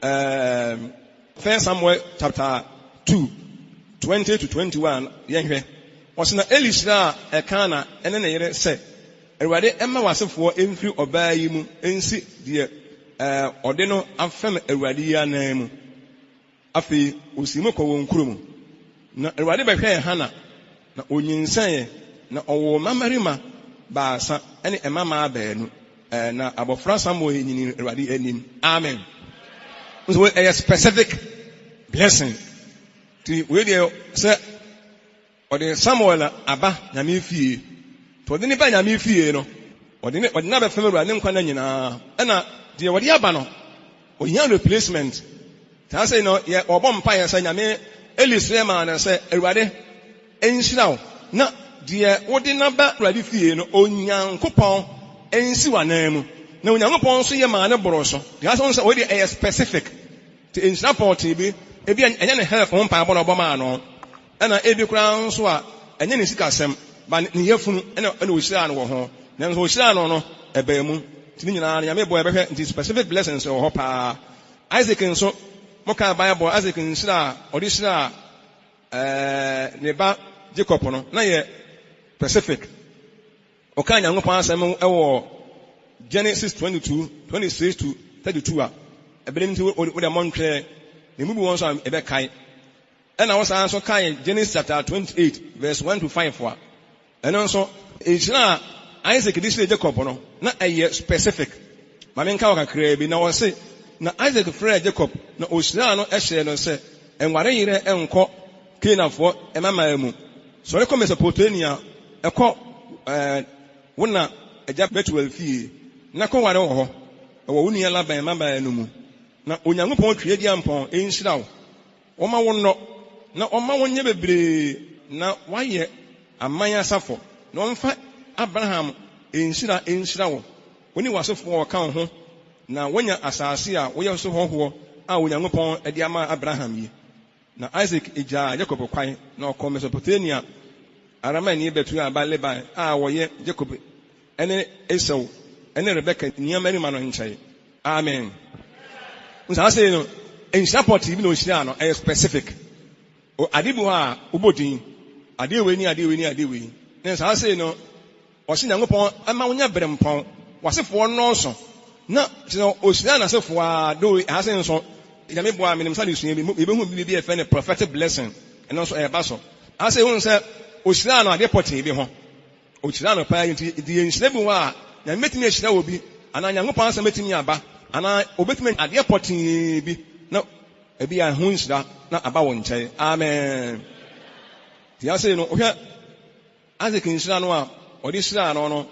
um, First Samuel chapter 2, 20 to 21. Yɛnhwɛ. Ɔse na Eli hyiraa Elkana ne ne yere sɛ, Awurade mma w'asefoɔ mfiri ɔbaa yi mu nsi deɛ ɔde no afɛm Awurade yi anan mu. Afei wosii mu kɔɔ wɔn kurom. Na Awurade bɛhwɛɛ Hana, na onyinsɛnee, na ɔwoo mmammarima baasa ne mmammaa baanu. Na abɔfra Samuel nyinii Awurade anim. Amen. Nso wei ɛyɛ specific blessing. Nti wei deɛ sɛ Ɔde Samuel aba Nyame fie. Nti ɔde no baa Nyame fie no, ɔde no ɔde no abɛfam Awurade ne nkwa nna nyinaa. Ɛna deɛ ɔde aba no, ohia replacement. Saa sei no, yɛ ɔbɔ mpaeɛ sɛ Nyame, Eli srɛ maa no sɛ, Awurade nhyira wo, na deɛ wode no aba Awurade fie no, Onyankopɔn nsi w'anan mu. Na Onyankopɔn nso yɛ maa no boroo so. Deɛ asɛ wohu sɛ wei deɛ ɛyɛ specific. Nti nhyira pɔtee bi, ebia ɛnyɛ ne health ho mpaebɔ na ɔbɔ maa no, Ɛna ebi koraa nso a, ɛnyɛ ne sikasɛm, but ne yafunu ɛna ɛna ohyiraa no wɔ ho. Nanso ohyiraa no no, ɛbaa mu. Nti ne nyinaa no, Nyame boa yɛbɛhwɛ. Nti specific blessings wɔ hɔ paa. Isaac nso, mo kaa Bible, Isaac nhyira a ɔde hyiraa ɛɛ ne ba Jacob no, na yɛ specific. Ɔkaa Nyankopɔn asɛm wɔ. Genesis 22, 26 to 32 a, ɛbere nti wode mɔntwerɛ, na emu bi wɔ nso a ɛbɛkae. Ɛna wosan nso kae Genesis chapter 28 verse 1 to 5 a, ɛno nso, nhyira a Isaac de hyiraa Jacob no, na ɛyɛ specific. Ma menka wɔ kakraa bi. Na ɔse, na Isaac frɛɛ Jacob, na ohyiraa no hyɛɛ no sɛ, Nware yerɛ nkɔ Kanaanfoɔ mmammaa mu. Sɔre kɔ Mesopotamia, kɔ wo na agya Betuel fie, na kɔware wɔ hɔ, wɔ wo nua Laban mmabaa no mu. Na Onyankopɔn Tweaduampɔn nhyira wo. Wɔmma wo nnɔ, na wɔmma wo nyɛ bebree, na woayɛ aman asafo, na wɔmfa Abraham nhyira nhyira wo, wo ne w'asefoɔ a wɔka wo ho, na woanya asase a woyɛ so hɔhoɔ a Onyankopɔn de ama Abraham yi. Na Isak gyaa Yakob kwan, na ɔkɔɔ Mesopotamia Aramni Betuel ba Laban a ɔyɛ Yakob ne Esau ne Rebeka nuammarima no nkyɛn. Amen. Saa sei no, nhyira pɔtee bi na ohyiraa no, ɛyɛ specific. Ade bi hɔ a, wobɔ din. Adeɛ wei ne adeɛ wei ne adeɛ wei. Ne saa sei no, ɔse Nyankopɔn ɛma wonya berempɔn, w'asefoɔ nnɔɔso. Na kyerɛ ohyiraa n'asefoɔ a, do ɛha sei nso, Nyame boa a, menim sɛ adesua bi, yɛbɛhu biribi a yɛfrɛ no prophetic blessing. Ɛno nso ɛreba so. Aha sei wohu sɛ ohyiraa no adeɛ pɔtee bi ho. Ohyira no paa nti, nti yɛ nhyira bi wɔ hɔ a, Nyame bɛtumi ahyira obi, anaa Nyankopɔn asɛm bɛtumi aba, anaa obɛtumi anya adeɛ pɔtee bi, na ebi a ɛho nhyira na aba wo nkyɛn. Amen. Nti asei no, wohwɛ Isaac nhyira no a ɔde hyiraa no no,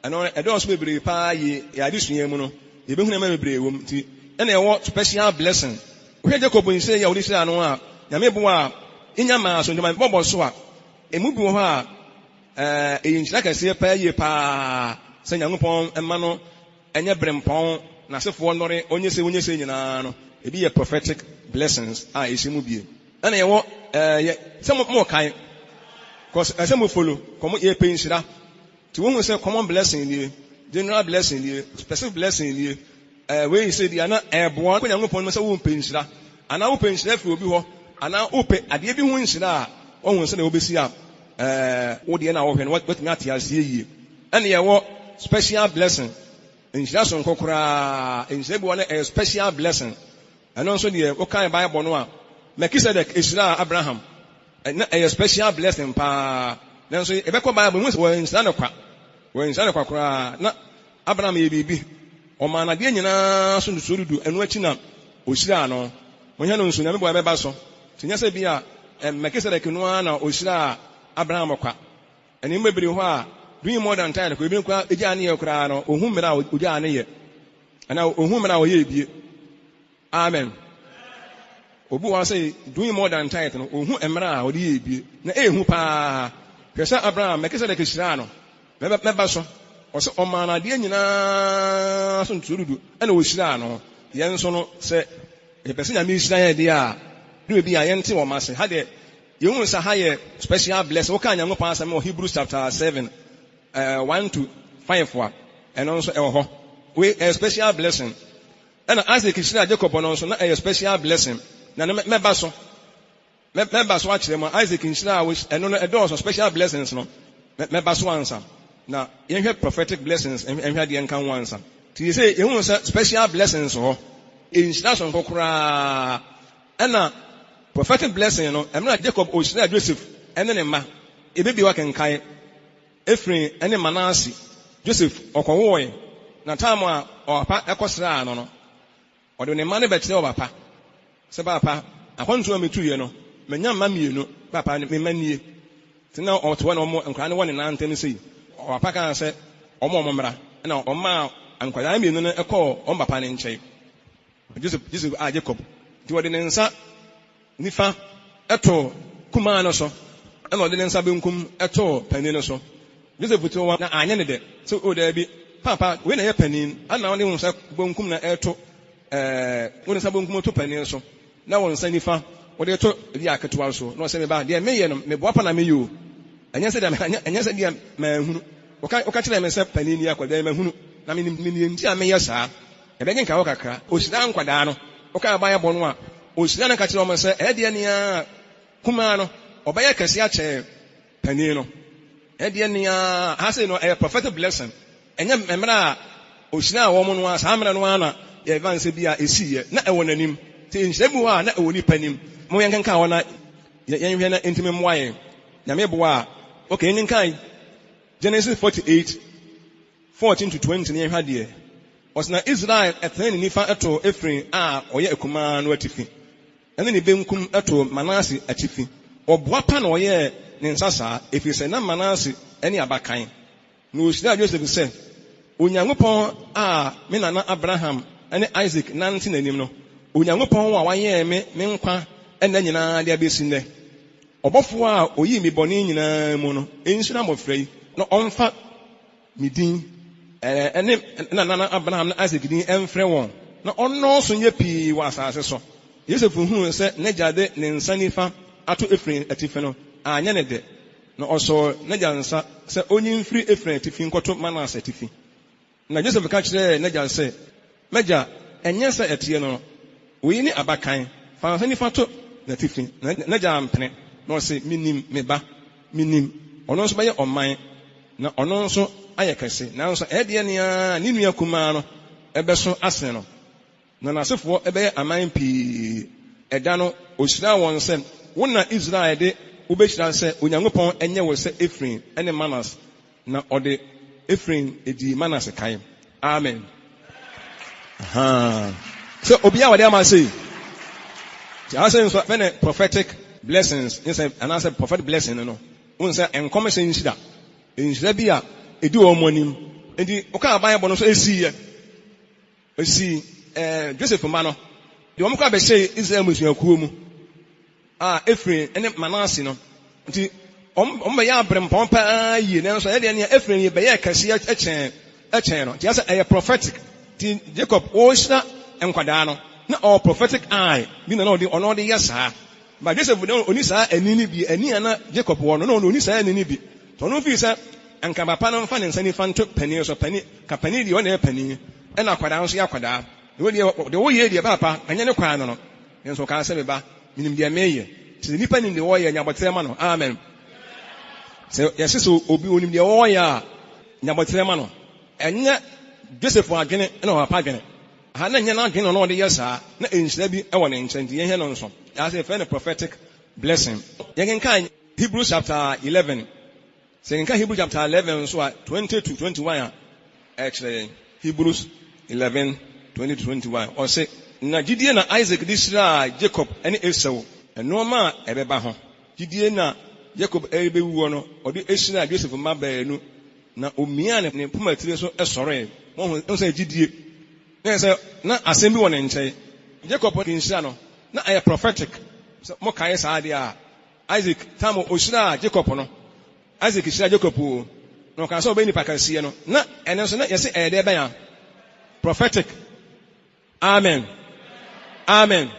ɛno ɛdɔɔso bebree paa yie. Yɛ adesua mu no, yɛbɛhu nneɛma bebree wɔ mu. Nti, ɛna ɛwɔ special blessing. Wohwɛ Jacob nhyira yi a ɔde hyiraa no a, Nyame boa a, yɛnya maa so, nti ma bɔbɔ so a, emu bi wɔ hɔ a, Ɛyɛ nhyira kɛseɛ paa yie paa sɛ Nyankopɔn mma no nyɛ berempɔn, n'asefoɔ nnɔre, ɔnyɛ sei ɔnyɛ sei nyinaa no, ebi yɛ prophetic blessings a ɛhyɛ mu bie. Ɛna yɛwɔ yɛ sɛ mo mo kae, cause ɛsɛ mo follow, kɔ mo yɛpɛ nhyira. Nti wohu sɛ common blessing nie, general blessing nie, specific blessing nie, Wei sɛ bi a na ɛreboa kɔ Nyankopɔn mu sɛ worepɛ nhyira, anaa wopɛ nhyira firi obi hɔ, anaa wopɛ adeɛ bi ho nhyira a, woahu sɛdeɛ wobɛsi a wo deɛ no a wohwɛ no woatumi ate aseɛ yie. Ɛne yɛwɔ special blessing, nhyira sononko koraa, nhyira bi wɔ no ɛyɛ special blessing. Ɛno nso deɛ wokae Bible no a, Melchizedek hyiraa Abraham, na ɛyɛ special blessing paa. Nanso yɛbɛkɔ Bible mu sɛ wɔanhyira no kwa, wɔanhyira no kwa koraa. Na Abraham yɛɛ biribi. Ɔmaa no adeɛ nyinaa so ntotosoɔ dudu, ɛno akyi na ɔhyiraa no. Monhwɛ no nso, Nyame boa bɛba so. Nti nyɛ sɛ bi a Melkisedek no ara na ɔhyiraa Abraham kwa. Nneɛma bebree wɔ hɔ a, doing more than tithe koraa, ebinom koraa gyaa ne yɛ koraa no, ɔhu mmerɛ a ɔgyaa ne yɛ, anaa ɔhu mmerɛ a ɔyɛɛ bie. Amen. Obi wɔ hɔ sɛ doing more than tithe no, ohu mmerɛ a ɔde yɛ ebie, na ɛyɛ hu paa. Hwɛ sɛ Abraham, Melkisedek hyiraa no, mɛba so. Ɔsɛ ɔmaa no adeɛ nyinaa so ntotosoɔ dudu, ɛna ɔhyiraa no. Yɛn nso no, sɛ yɛpɛ sɛ Nyame hyira yɛn deɛ a, duru baabi a yɛnte wɔn ase. Ha deɛ, yɛhunu sɛ ha yɛ special blessing. Wokaa Nyankopɔn asɛm wɔ Hebrews chapter 7, 1 to 5 a, ɛno nso ɛwɔ hɔ. Wei ɛyɛ special blessing. Ɛna Isaac hyiraa Jacob no nso, na ɛyɛ special blessing. Na no mɛba so. Mɛba so akyerɛ mo. Isaac nhyira a ɛno no ɛdɔɔso, special blessings no, mɛba so ansa. Na yɛnhwɛ prophetic blessings, nhwɛ adeɛ nka ho ansa. Nti sɛ yɛhunu sɛ special blessings hɔ, nhyira sononko koraa. Ɛna prophetic blessing no, ɛmmerɛ a Jacob ɔhyiraa Joseph ɛne ne mma, yɛbɛbie hɔ akenkan. Efraim ne Manase, Joseph ɔkɔwooe, na tam a ɔpapa kɔsraa no no, ɔde ne mma no bɛkyerɛɛ ɔpapa sɛ, Paapa, akwantu a mituiɛ no, manya mma mmienu, paapa, me mma nie. Nti na ɔte hɔ na wɔn nkwadaa no wɔ ne nan ntam sei. Ɔpapa kaa sɛ wɔn wɔn mmra, ɛnna ɔmaa nkwadaa mmienu no kɔɔ wɔn papa no nkyɛn, Joseph, Joseph a Jacob. Nti ɔde ne nsa nifa too kumaa no so, ɛnna ɔde ne nsa benkum too panin no so. Joseph too wɔn, na anyɛ no dɛ sɛ, O dabi, paapa, wei na ɛyɛ panin, ɛnna wode wo nsa benkum na ɛreto, ɛɛ, wode nsa benkum to panin so, na wo nsa nifa wode to ebi a ketewa so. Na ɔsɛ, me ba, deɛ meyɛ no, meboa pa na meyɛ o. Ɛnyɛ sɛ deɛ, ɛnyɛ sɛ deɛ manhunu. Woka, woka kyerɛɛ me sɛ panin ni akwadaa yi, mahunu, na menim deɛ nti a meyɛ saa. Ɛbɛkenkan hɔ kakra. Ohyiraa nkwadaa no. Wokae Bible no a, ohyiraa no ka kyerɛɛ wɔn sɛ, Ɛdeɛ nea kumaa no, ɔbɛyɛ kɛse akyɛn panin no. Ɛdeɛ nea, ha sei no, ɛyɛ prophetic blessing. Ɛnyɛ mmerɛ a Ohyiraa wɔn no ara, saa mmerɛ no ara na yɛfa no sɛ bi a ɛsiiɛ, na ɛwɔ n'anim. Nti nhyira bi wɔ hɔ a na ɛwɔ nipa anim. Mo yɛnkenkan hɔ na yɛnhwɛ na ɛntumi mmoa yɛn. Nyame boa a. Okay, yɛnkenkan Genesis 48, 14 to 20 na yɛnhwɛ adeɛ. Ɔse na Israel tenee ne nifa too Efraim a ɔyɛ akumaa no atifi, ɛne ne benkum too Manase atifi. Ɔboapa na ɔyɛɛ ne nsa saa, ɛfiri sɛ na Manase ne abakan. Na ohyiraa Yosef sɛ, Onyankopɔn a me nana Abraham ne Isak nante n'anim no, Onyankopɔn a wayɛn me me nkwa nna nyinaa de abesi nnɛ, ɔbɔfo a oyii me bɔne nyinaa mu no nhyira mmofra yi na ɔmfa me din ne me nana Abraham ne Isak din mfrɛ wɔn, na ɔnnɔɔso nyɛ pii wɔ asase so. Yosef huu sɛ n'agya de ne nsa nifa ato Efraim atifi no, anyɛ no dɛ. Na ɔsɔɔ n'agya nsa sɛ onyi mfiri Efraim atifi nkɔto Manase atifi. Na Yosef ka kyerɛɛ n'agya sɛ, M'agya, ɛnyɛ sɛ ɛteɛ no no. Oyi ne abakan, fa nsa nifa to n'atifi. Na n'agya ampene, na ɔse, Minim, me ba, minim. Ɔno nso bɛyɛ ɔman, na ɔno nso ayɛ kɛse, nanso ɛyɛ deɛ nea ne nua kumaa no bɛso asen no. Na n'asefoɔ bɛyɛ aman pii. Ɛda no, ɔhyiraa wɔn sɛ, Wo na Israel de wo bɛhyira sɛ, Onyankopɔn nyɛ wo sɛ Efraim ne Manase. Na ɔde Efraim dii Manase kan. Amen. Ahaa. Sɛ obiara wɔde ama sei. Nti aha sɛ nso fɛ ne prophetic blessings ne sɛ anaasɛ prophetic blessing no no. Wohu sɛ nkɔmhyɛ nhyira. Nhyira bi a ɛdi wɔn anim. Nti wokaa Bible no nso ɛsiiɛ. Osii Joseph mma no de wɔn kɔ abɛhyɛɛ Israel mmusuakuo mu a Efraim ne Manase no. Nti wɔn bɛyɛ aberempɔn paa yie, nanso ɛyɛ deɛ nea Efraim yɛ bɛyɛɛ kɛseɛ kyɛn kyɛn no. Nti asɛ ɛyɛ prophetic. Nti Jacob ɔrehyira nkwadaa no, na ɔwɔ prophetic eye bi na na ɔde ɔno ɔde yɛ saa. But Joseph de ɔni saa ani no bi, ani a na Jacob wɔ no, na ɔno ɔni saa ani no bi. Nti ɔno fii sɛ anka papa no mfa ne nsa nifa nto panin so, panin, ka panin deɛ ɔna yɛ panin, ɛna akwadaa nso yɛ akwadaa. Deɛ wodeɛ, deɛ woyɛ deɛ paapa, ɛnyɛ ne kwan no no. Nanso ɔkaa sɛ, me ba, menim deɛ meyɛ. Nti sɛ nipa nim deɛ ɔyɛ, nya aboterɛ ma no. Amen. Sɛ yɛse sɛ obi onim deɛ ɔyɛ a, nya aboterɛ ma no. Ɛnyɛ Joseph adwene ɛna ɔpapa adwene. Aha na ɛnyɛ n'adwene na ɔde yɛ saa, na nhyira bi wɔ ne nkyɛn nti yɛnhwɛ no nso. Aha sɛ yɛfrɛ no prophetic blessing. Yɛnkenkan Hebrews chapter 11. Sɛ yɛkenkan Hebrews chapter 11 nso a, 20 to 21 a, ɛkyerɛ yɛn. Hebrews 11, 20 to 21, ɔse, Na gyidie na Isak de hyiraa Jacob ne Esau nnoɔma a ɛbɛba ho. Gyidie na Jacob rebɛwuo no, ɔde hyiraa Joseph mma baanu Na omiaa ne poma tiri so sɔree. Moahu sɛ gyidie, na ɛyɛ sɛ na asɛm bi wɔ ne nkyɛn. Jacob nhyira no, na ɛyɛ prophetic. Sɛ mokae saa adeɛ a, Isaac, time a ɔhyiraa Jacob no, Isaac hyiraa Jacob o, na ɔkaa sɛ ɔbɛyɛ nipa kɛseɛ no, na ɛno nso na yɛse ɛyɛ deɛ bɛn a? Prophetic. Amen. Amen.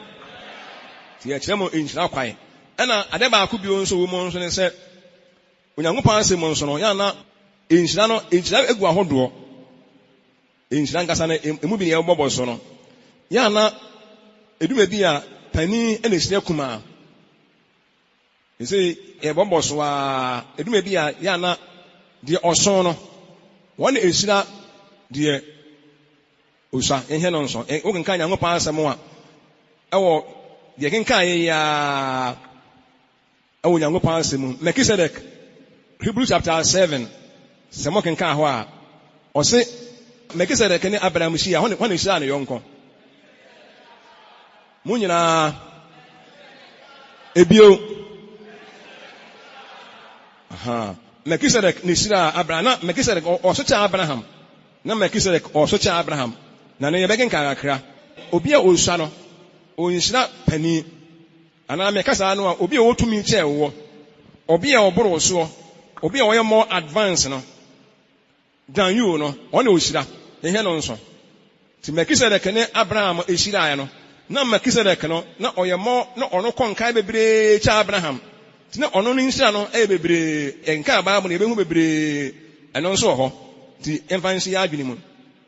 Nti yɛkyerɛ mo nhyira kwan. Ɛna adeɛ baako bio nso wɔ mu nso ne sɛ, Onyankopɔn asɛm mu nso no, yɛ a na nhyira no, nhyira gu ahodoɔ. Nhyira ankasa no, emu bi na yɛbɔbɔ so no. Yɛ a na edu baabi a panin na ehyira kumaa. Ɛsɛ yɛbɔbɔ so ara, edu baabi a yɛ a na deɛ ɔso no, wɔn na ehyira deɛ Osua, yɛnhyɛ no nso. Wokenkan Nyankopɔn asɛm a, ɛwɔ deɛ kenkan yɛ yi ara. Wɔ Onyankopɔn Asɛm mu. Melchizedek, Hebrew chapter 7, sɛ mokenkan hɔ a, ɔse Melchizedek ne Abraham hyia, hɔ na ɔhyiraa ne yɔnko. Mo nyinaa, ebio. Aha. Melchizedek ne hyiraa Abraham. Na Melchizedek ɔso kyɛn Abraham. Na Melchizedek ɔso kyɛn Abraham. Na ne yɛbɛkenkan kakra. Obi a ɔsua no, ɔnhyira panin. Anaa meka saa no a, obi a ɔwɔ tumi kyɛɛ woɔ, obi a ɔboro wo soɔ, obi a ɔyɛ more advance no than you no, ɔno na ɔhyira. Yɛhwɛ no nso. Nti Melchizedek ne Abraham hyiraeɛ no, na Melchizedek no, na ɔyɛ more, na ɔno kɔ nkae bebree kyɛ Abraham. Nti na ɔno ne nhyira no yɛ bebree. Yɛnkaa Bible no, yɛbɛhu bebree. Ɛno nso wɔ hɔ. Nti yɛmfa nhyɛ yɛn adwene mu.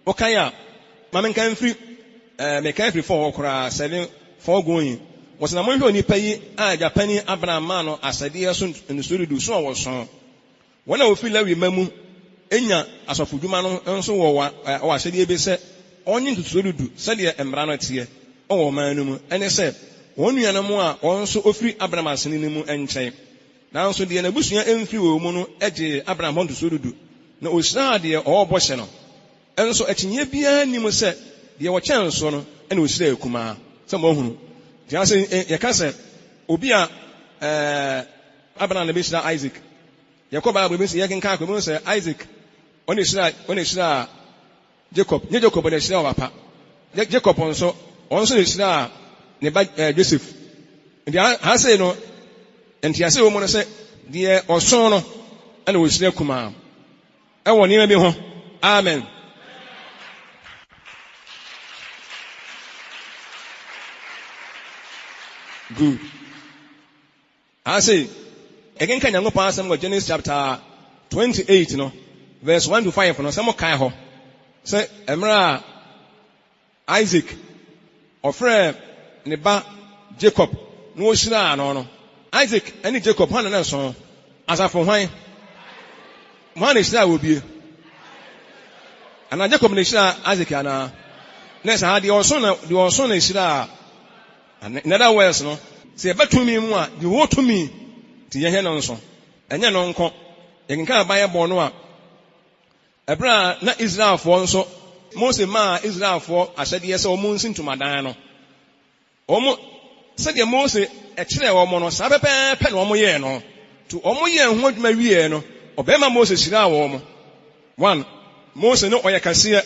Wokan a, ma menkan mfiri, ɛɛ, mekan firi fɔɔ hɔ koraa, seven, four going. Wɔse, Na monhwɛ onipa yi a agya panin Abraham maa no asɛdeɛ so nnusuo dudu so a wɔso. Wɔn a wɔfiri Lewi mma mu nya asɔfodwuma no nso wɔ wɔ ahyɛdeɛ bi sɛ ɔnnye ntotosoɔ dudu sɛdeɛ mmara no teɛ wɔ ɔman no mu, ɛne sɛ, wɔn nuanom a wɔn nso wɔfiri Abraham aseni no mu nkyɛn. Nanso deɛ n'abusua mfiri wɔn mu no gyee Abraham hɔ ntotosoɔ dudu, na ɔhyiraa deɛ ɔwɔ bɔhyɛ no. Nso akyinnyeɛ biara nni mu sɛ deɛ ɔkyɛn so no na ɔhyiraa akumaa, sɛ moahunu. Nti ha sɛ yɛka sɛ obi a ɛɛ Abraham na bɛhyira Isaac. Yɛkɔ Bible bi sɛ yɛkenkan akɔ, yɛbɛhu sɛ Isaac ɔna ɛhyira ɔna ɛhyiraa Jacob, nyɛ Jacob na ɛhyiraa ɔba pa. Jacob nso, ɔno nso na ɛhyiraa ne ba ɛɛ Joseph. Nti ha sei no, ntease wɔ mu no sɛ deɛ ɔso no ɛna ɔhyira kumaa. Ɛwɔ nneɛma bi ho. Amen. Good. Ase, yɛkenkan Nyankopɔn asɛm wɔ Genesis chapter 28 no, verse 1 to 5 no, sɛ mo kae hɔ, sɛ mmerɛ a Isaac ɔfrɛɛ ne ba Jacob na ohyiraa no no, Isaac ne Jacob, hwan na na ɛsõ? Asafo hwan? Hwan na ehyiraa wɔ bie? Anaa Jacob na ehyiraa Isaac anaa? Na ɛsɛ ha deɛ ɔsõ na deɛ ɔsõ na ehyiraa. In other words no, sɛ yɛba tumi mu a, deɛ ɔwɔ tumi nti yɛhwɛ no nso. Ɛnyɛ no nko. Yɛkenkan Bible no a, Ɛberɛ a na Israelfoɔ nso, Mose maa Israelfoɔ ahyɛdeɛ sɛ wɔnsi ntomadan no, wɔn, sɛdeɛ Mose kyerɛɛ wɔn no, saa pɛpɛɛpɛ na wɔyɛɛ no. Nti wɔyɛɛ ho adwuma wieeɛ no, ɔbarima Mose hyiraa wɔn. One, Mose no ɔyɛ kɛseɛ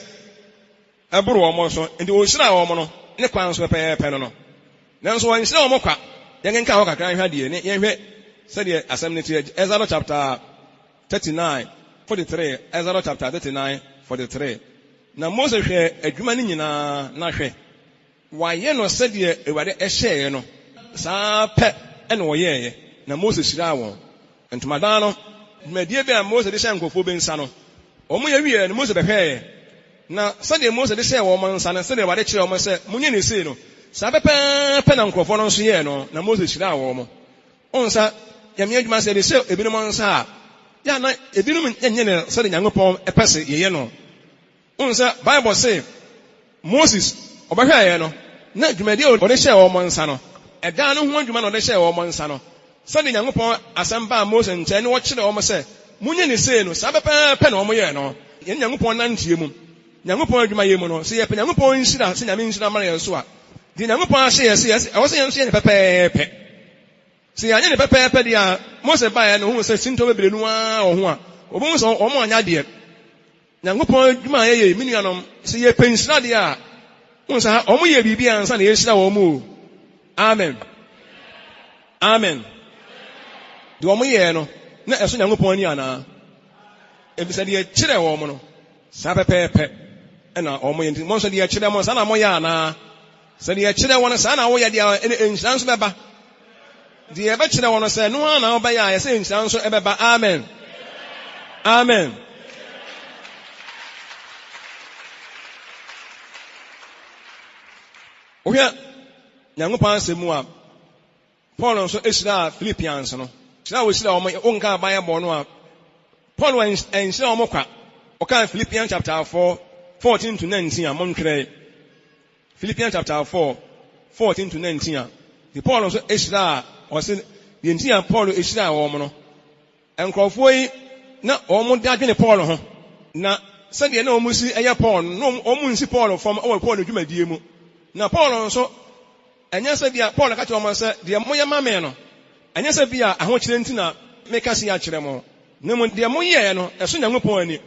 boro wɔn so, nti ɔhyiraa wɔn no ne kwan so pɛpɛɛpɛ no no. Nanso wanhyira wɔn kwa. Yɛnkenkan hɔ kakra nhwɛ adeɛ, ne yɛnhwɛ sɛdeɛ asɛm no teɛ. Exodus chapter 39, 43, Exodus chapter 39, 43. Na Mose hwɛɛ adwuma no nyinaa, na hwɛ, wɔayɛ no sɛdeɛ Awurade hyɛeɛ no, saa ara pɛ na wɔyɛeɛ, na Mose hyiraa wɔn. Ntomadan no, dwumadie bɛn a Mose de hyɛɛ nkurɔfoɔ bi nsa no, wɔyɛ wieeɛ no, Mose bɛhwɛeɛ, na sɛdeɛ Mose de hyɛɛ wɔn nsa no, sɛdeɛ Awurade kyerɛɛ wɔn sɛ, Monyɛ no sei no, saa pɛpɛɛpɛ na nkurɔfoɔ no nso yɛɛ no, na Mose hyiraa wɔn. Wohu sɛ, Nyame adwuma sɛ yɛde hyɛ ebinom nsa a, yɛ a na ebinom nyɛ no sɛdeɛ Nyankopɔn pɛ sɛ yɛyɛ no. Wohu sɛ Bible se Moses ɔbɛhwɛeɛ no, na dwumadie a ɔde hyɛɛ wɔn nsa no, ɛdan no ho adwuma na ɔde hyɛɛ wɔn nsa no. Sɛdeɛ Nyankopɔn asɛm baa Mose nkyɛn na ɔkyerɛɛ wɔn sɛ, Monyɛ no sei no, saa pɛpɛɛpɛ na wɔyɛɛ no. Yɛne Nyankopɔn nanteɛ mu, Nyankopɔn adwumayɛ mu no, sɛ yɛpɛ Nyankopɔn nhyira, sɛ Nyame nhyira mmra yɛn so a, deɛ Nyankopɔn ahyɛ yɛn sɛ yɛsɛ, ɛwɔ sɛ yɛn nso yɛ no pɛpɛɛpɛ. Sɛ yɛanyɛ no pɛpɛɛpɛ deɛ a, Mose baeɛ no, ohuu sɛ sintɔ bebree no ara wɔ ho a, wɔbɛhu sɛ wɔn anyɛ adeɛ. Nyankopɔn adwuma a yɛyɛ yi, me nuanom, sɛ yɛpɛ nhyira deɛ a, wohu sɛ ha, wɔn yɛ biribi ansa na yɛhyira wɔn o. Amen. Amen. Deɛ wɔn yɛɛ no, na ɛso Nyankopɔn ani anaa? Efisɛ deɛ ɛkyerɛ wɔn no, saa pɛpɛɛpɛ na wɔn yɛ. Nti mo nso deɛ ɛkyerɛ mo, saa na moyɛ anaa? Sɛ deɛ ɛkyerɛ wɔn no, saa na woyɛ deɛ a, ɛne nhyira nso bɛba. Deɛ ɛbɛkyerɛ wɔn no, sɛ ɛno ara na wobɛyɛ a, yɛsɛ nhyira nso ɛbɛba. Amen. Amen. Wohwɛ Nyankopɔn asɛm mu a, Paul nso hyiraa Philippians no. Hyira a ɔhyiraa wɔn, wonkaa Bible no a, Paul anhyira wɔn kwa. Ɔkaa Philippians chapter 4, 14 to 19 a, montwerɛe. Philippians chapter 4, 14 to 19 a, nti Paul nso hyiraa, ɔse, deɛ nti a Paul hyiraa wɔn no, Nkurɔfoɔ yi, na wɔn dadwene Paul ho, na sɛdeɛ na wɔsi yɛ Paul no, na wɔnsi Paul fam wɔ Paul dwumadie mu. Na Paul nso, ɛnyɛ sɛ bia Paul ka kyerɛ wɔn sɛ, Deɛ moyɛ ma me no, ɛnyɛ sɛ bia ahokyerɛ nti na meka sei akyerɛ mo, na mmom deɛ moyɛeɛ no, ɛsɔ Nyankopɔn ani.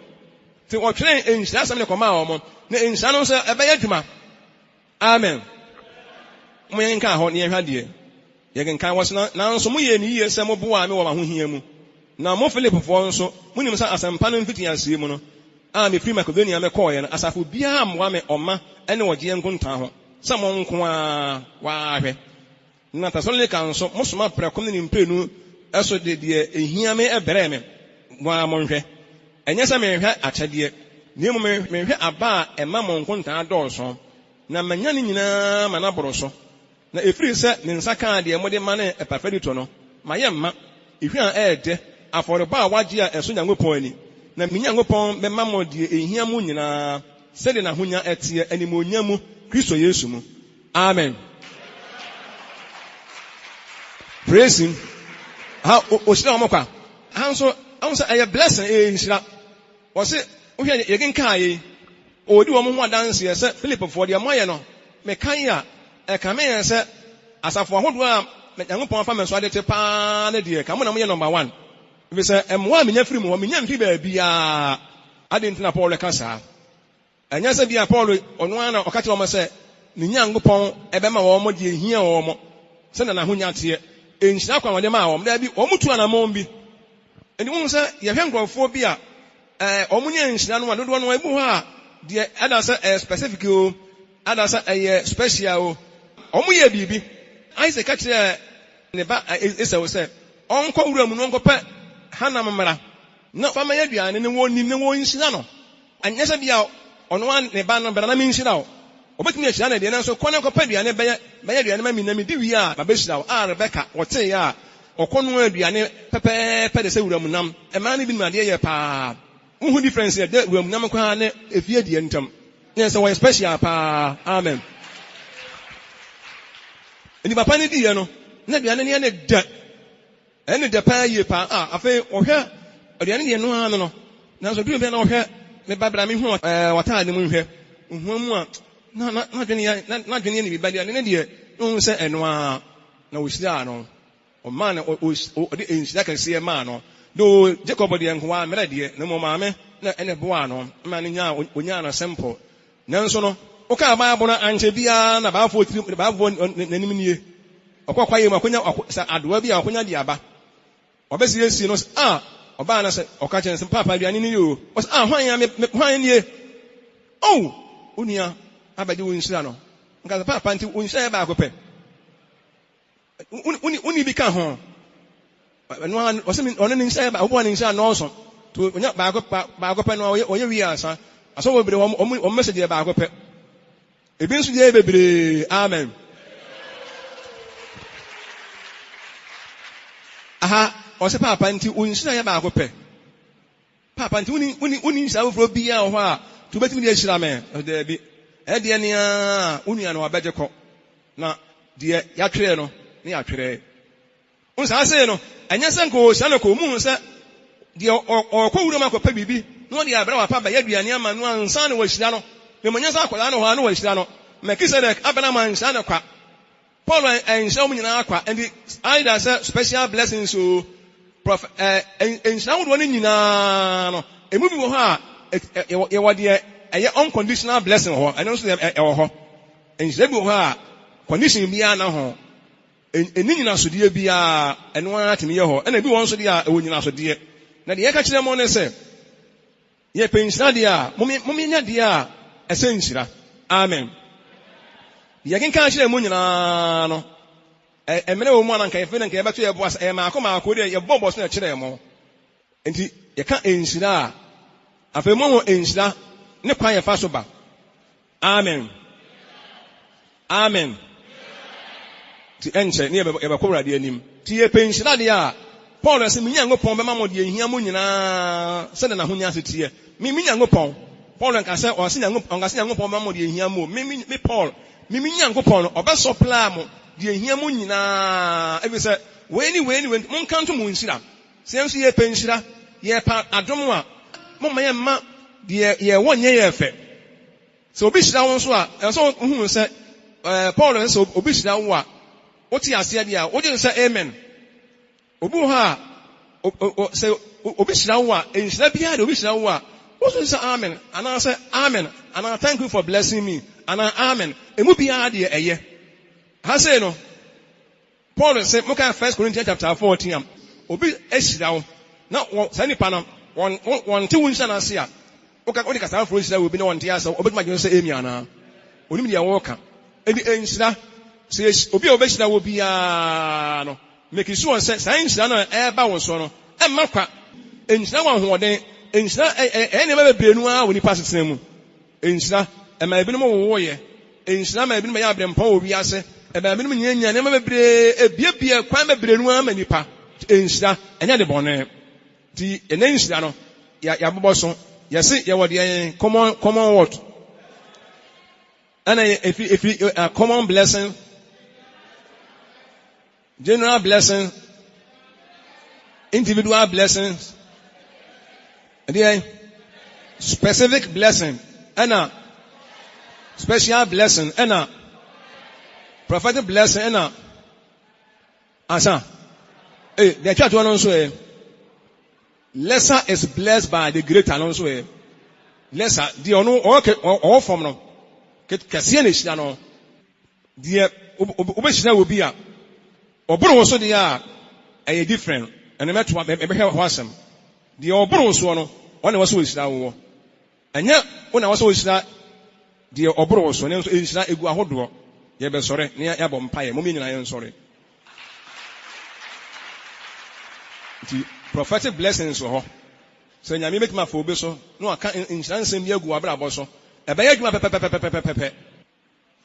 Nti ɔtwerɛɛ nhyira asɛm de kɔmaa wɔn, na nhyira no nso ɛbɛyɛ adwuma. Amen. Momma yɛnkenkan hɔ na yɛnhwɛ adeɛ. Yɛkenkan wɔ se, Nanso moyɛɛ no yiye sɛ moboaa me wɔ m'ahohia mu. Na mo Filipifoɔ nso, monim sɛ asɛmpa no mfitiaseɛ mu no, a mefiri Makedonia mekɔeɛ no, asafo biara ammoa me ɔma ne ɔgyeɛ nkontaa ho, sɛ mo nko ara hwɛ. Na Tesalonika nso, mosoma prɛko ne ne mprenu so de deɛ ɛhia me brɛɛ me. Mo ara monhwɛ, ɛnyɛ sɛ merehwɛ akyɛdeɛ, na mmom merehwɛ aba a ɛma mo nkontaa dɔɔso, na manya ne nyinaa ma no aboro so. Na ɛfiri sɛ me nsa kaa deɛ mode manee Epafrodito no, mayɛ mma, ehwa a ɛyɛ dɛ, afɔrebɔ a wɔagye a ɛsɔ Nyankopɔn ani. Na me Nyankopɔn bɛma mo deɛ ɛhia mo nyinaa sɛdeɛ n'ahonya teɛ, animuonyam mu, Kristo Yesu mu. Amen. Praise him. Ha, ohyira wɔn kwa. Ha nso, ɛho sɛ ɛyɛ blessing, ɛyɛ nhyira. Wɔse, wohwɛ yɛkenkaa yei, ɔredi wɔn ho adanseɛ sɛ Filipifoɔ deɛ moayɛ no, mekae a, ɛkame yɛn sɛ asafo ahodoɔ a Nyankopɔn afa me so adete paa no deɛ, ka mo na moyɛ number one. Ɛfiri sɛ mmoa a menya firi mo hɔ, mennya mfiri baabiara. Adɛn nti na Paul reka saa? Ɛnyɛ sɛ ebia Paulo ɔno ara na ɔka kyerɛɛ wɔn sɛ ne Nyankopɔn bɛma wɔn deɛ ehia wɔn sɛnea n'ahonya teɛ, nhyira kwan a ɔde maa wɔn. Dabi, wɔtu anammɔn bi. Enti wohu sɛ yɛhwɛ nkurɔfoɔ bi a wɔnya nhyira no a, dodoɔ no ara ebi wɔ hɔ a deɛ ɛda sɛ ɛyɛ specific o, ɛda sɛ ɛyɛ special o, wɔyɛ biribi. Isaac ka kyerɛɛ ne ba Esau sɛ ɔnkɔ wura mu na ɔnkɔpɛ hanam mmra na ɔmfa mmɛyɛ aduane na wɔnni na wɔnhyira no. Ɛnyɛ sɛ ebia ɔno ara ne ba no, bra na minhyira wo. Obetumi ahyira no deɛ, nanso kɔ na kɔpɛ aduane bɛyɛ bɛyɛ aduane ma me na midi wie a, mabehyira wo. A Rebeka, ɔteeɛ a, ɔkɔnoaa aduane pɛpɛɛpɛ te sɛ wuram nam. Mmaa no bi nim adeɛ yɛ paa. Wonhu difference a ɛda wuram nam koraa ne efie deɛ ntam. Kyerɛ sɛ wɔyɛ special paa. Amen. Enti papa no diiɛ no, na aduane no yɛ no dɛ. Ɛne dɛ paa yie paa a afei ɔhwɛ aduane deɛ ɛno ara no no nanso duru bia na ɔhwɛ me ba bra me hu ɛɛ w'ataade mu nhwɛ ohua mu a na na n'adwene yɛ na n'adwene yɛ ne biba deɛ ne deɛ na ohun sɛ ɛno ara na ohyiraa no ɔmaa no ɔde nhyira kɛseɛ maa no do Jacob deɛ nkoa mmerɛ deɛ na mmom maame na ɛna boaa no ma no nyaa onyaa no simple nanso no wokaa Bible no ankyɛ biara na baafoɔ tiri baafoɔ n'anim nie. Ɔkɔ kwaeɛ mu akonya sɛ adowa bi a ɔkonya de aba. Ɔbɛsiesie no sɛ ah ɔbaa no sɛ ɔka kyerɛ no sɛ paapa aduane ni o. Ɔsɛ ah hwan ya me hwan nie? Oh wo nua abɛgye wo nhyira no. Nka sɛ paapa nti wo nhyira yɛ baako pɛ. Wonni bi ka ho. Ɛno ara ɔsɛ ɔno ne nhyira yɛ baako ɔne nhyira nnɔɔso. To onya baako baako pɛ no ɔyɛ wie ansa. Asɔfo bebree wɔn wɔn message yɛ baako pɛ. Ebi nso deɛ yɛ bebree. Amen. Aha, ɔsɛ paapa nti wo nhyira yɛ baako pɛ. Paapa nti woni woni woni nhyira foforɔ biara wɔ hɔ a nti wobɛtumi de ahyira me. Ɔsɛ daabi. Ɛdeɛ ne ara wo nua no wabɛgye kɔ. Na deɛ yɛatwerɛ no ne yɛatwerɛ. Wohu saa sei no, ɛnyɛ sɛ nka ɔrehyira no kɔ, ɔmu sɛ deɛ ɔrekɔ wuram akɔpɛ biribi na ɔde abrɛ wapa bɛyɛ aduane ama no ansa na wahyira no. Na mmom ɛnyɛ sɛ akwadaa no hɔ ara na wahyira no. Melkisedek, Abraham anhyira no kwa. Paul anhyira wɔn nyinaa kwa. Enti either sɛ special blessings o, prof, eh, nhyira ahodoɔ no nyinaa no, emu bi wɔ hɔ a yɛwɔ deɛ ɛyɛ unconditional blessing wɔ hɔ, ɛno nso deɛ ɛwɔ hɔ. Nhyira bi wɔ hɔ a condition biara na ho. Ɛnni nyinasodeɛ biara, ɛno ara tumi yɛ hɔ. Ɛna ebi wɔ hɔ nso deɛ a, ɛwɔ nyinasodeɛ. Na deɛ yɛka kyerɛ mo ne sɛ, yɛpɛ nhyira deɛ a, mom yɛnya deɛ a ɛsɛ nhyira. Amen. Deɛ yɛkenkan kyerɛ mo nyinaa no, mmerɛ wɔ mu a na nka yɛfei na nka yɛbɛto yɛbo ase, ɛyɛ maako maako deɛ yɛbɔ bɔ so na ɛkyerɛɛ mo. Enti yɛka nhyira a, afei moahu nhyira ne kwan yɛfa so ba. Amen. Amen. Nti ɛnkyɛ ne yɛbɛkɔ Awurade anim. Nti yɛpɛ nhyira deɛ a, Paul se, Me Nyankopɔn bɛma mo deɛ ɛhia mo nyinaa sɛdeɛ n'ahonya se teɛ. Me, me Nyankopɔn. Paul nka sɛ, ɔse Nyankopɔn, ɔnka sɛ Nyankopɔn bɛma mo deɛ ɛhia mo o. Me, me, me Paul, me, me Nyankopɔn no, ɔbɛ supply mo deɛ ɛhia mo nyinaa, ɛfiri sɛ wei ne wei ne wei nti, monka nto mo nhyira. Sɛ yɛn nso yɛpɛ nhyira, yɛpɛ adom a, momma yɛmma deɛ yɛwɔ nyɛ yɛn fɛ. Sɛ obi hyira wo nso a, ɛsɛ sɛ wohu sɛ ɛɛ Paul sɛ sɛ obi hyira wo a, wote aseɛ deɛ a, wogye no sɛ amen. Obi wɔ hɔ a, sɛ obi hyira wo a, nhyira biara deɛ obi hyira wo a, woso sɛ amen anaasɛ amen anaa thank you for blessing me anaa amen. Emu biara deɛ ɛyɛ. Ha sei no, Paul se, mokae First Corinthians chapter 14 a, obi ahyira wo, na wɔ, saa nipa no, wɔn, wɔnte wo nhyira no ase a, woka, wode kasa foforɔ hyira obi na wɔnte ase a, obetumi adwene sɛ emi anaa? Onim deɛ wɔreka. Enti nhyira, sɛ obi a obehyira wo biara no, make sure sɛ saa nhyira no a ɛreba wo so no, ɛmma kwa. Nhyira wɔ ahoɔden. Nhyira ɛyɛ nneɛma bebree no ara wɔ nipa asetena mu. Nhyira, ɛma ebinom wowoeɛ. Nhyira ma ebinom bɛyɛ aberempɔn wɔ wiase. Ɛma ebinom nyianyiaa nneɛma bebree, ebiebie kwan bebree no ara ma nnipa. Nhyira, ɛnyɛ ade bɔne. Nti ɛnnɛ nhyira no, Yɛabobɔ so. Yɛse yɛwɔ deɛ yɛn common common what? Ɛna efi efi uh, common blessing, general blessing, individual blessings, ɛdeɛ specific blessing, ɛna special blessing, ɛna prophetic blessing, ɛna ansa. Ee, deɛ atwa toɔ no nso yɛ lesser is blessed by the greater no nso yɛ lesser deɛ ɔno ɔwɔ ɔwɔ fam no kɛseɛ na ehyira no deɛ wobɛhyira wɔ bi a ɔboro wɔ so deɛ a ɛyɛ different ɛno mɛtoa ɛbɛhwɛ hɔ asɛm deɛ ɔboro wɔ soɔ no ɔna ɛwɔ sɛ wɔhyira wɔ ɛnyɛ wo na ɛwɔ sɛ wɔhyira deɛ ɔboro wɔ so ne nso nhyira egu ahodoɔ yɛbɛsɔre na yɛabɔ mpaeɛ mo nyinaa yɛnsɔre nti prophetic blessings wɔ hɔ sɛ Nyame bɛtumi afa obi so na waka nhyira nsɛm bi agu w'abrabɔ so ɛbɛyɛ adwuma pɛpɛpɛpɛpɛpɛ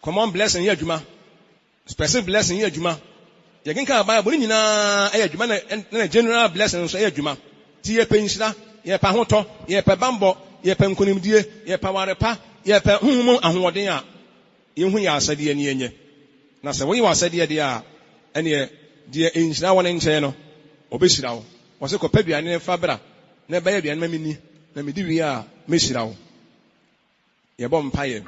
common blessing yɛ adwuma specific blessing yɛ adwuma yɛkenkan Bible no nyinaa ɛyɛ adwuma na general blessing nso ɛyɛ adwuma ti yɛpɛ nhyira yɛpɛ ahotɔ yɛpɛ bambɔ yɛpɛ nkonimdie yɛpɛ awarepa yɛpɛ honhom ahoɔden a yɛhu yɛ asɛdeɛ ne yɛnyɛ na sɛ woyɛ w'asɛdeɛ deɛ a ɛneɛ deɛ nhyira wɔ ne nkyɛn no ɔbɛhyira wo wɔsɛ kɔpɛ aduane fa bra na ɛbɛyɛ aduane ma menni na medi wie a mɛhyira wo yɛbɔ mpaeɛ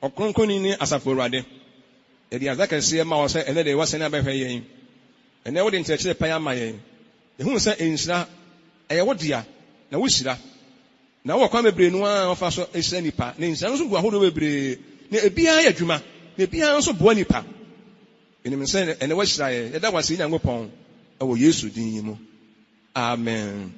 ɔkronkronni ne asafo awurade yɛde asa kɛseɛ ma wɔ sɛ ɛnɛ deɛ wɔsɛne abɛhwɛ yɛn ɛnɛ wode nkyerɛkyerɛ pɛn ama yɛn yɛhu sɛ nhyira ɛyɛ wo dea na wohyira na wowɔ kwan bebree no a wɔfa so hyira nipa na nhyira no nso gu ahodoɔ bebree na ebiara yɛ adwuma na ebiara nso boa nipa ɛnim sɛ ɛnɛ wahyira yɛ yɛda wase Nyankopɔn ɛwɔ Yesu din yi mu amen.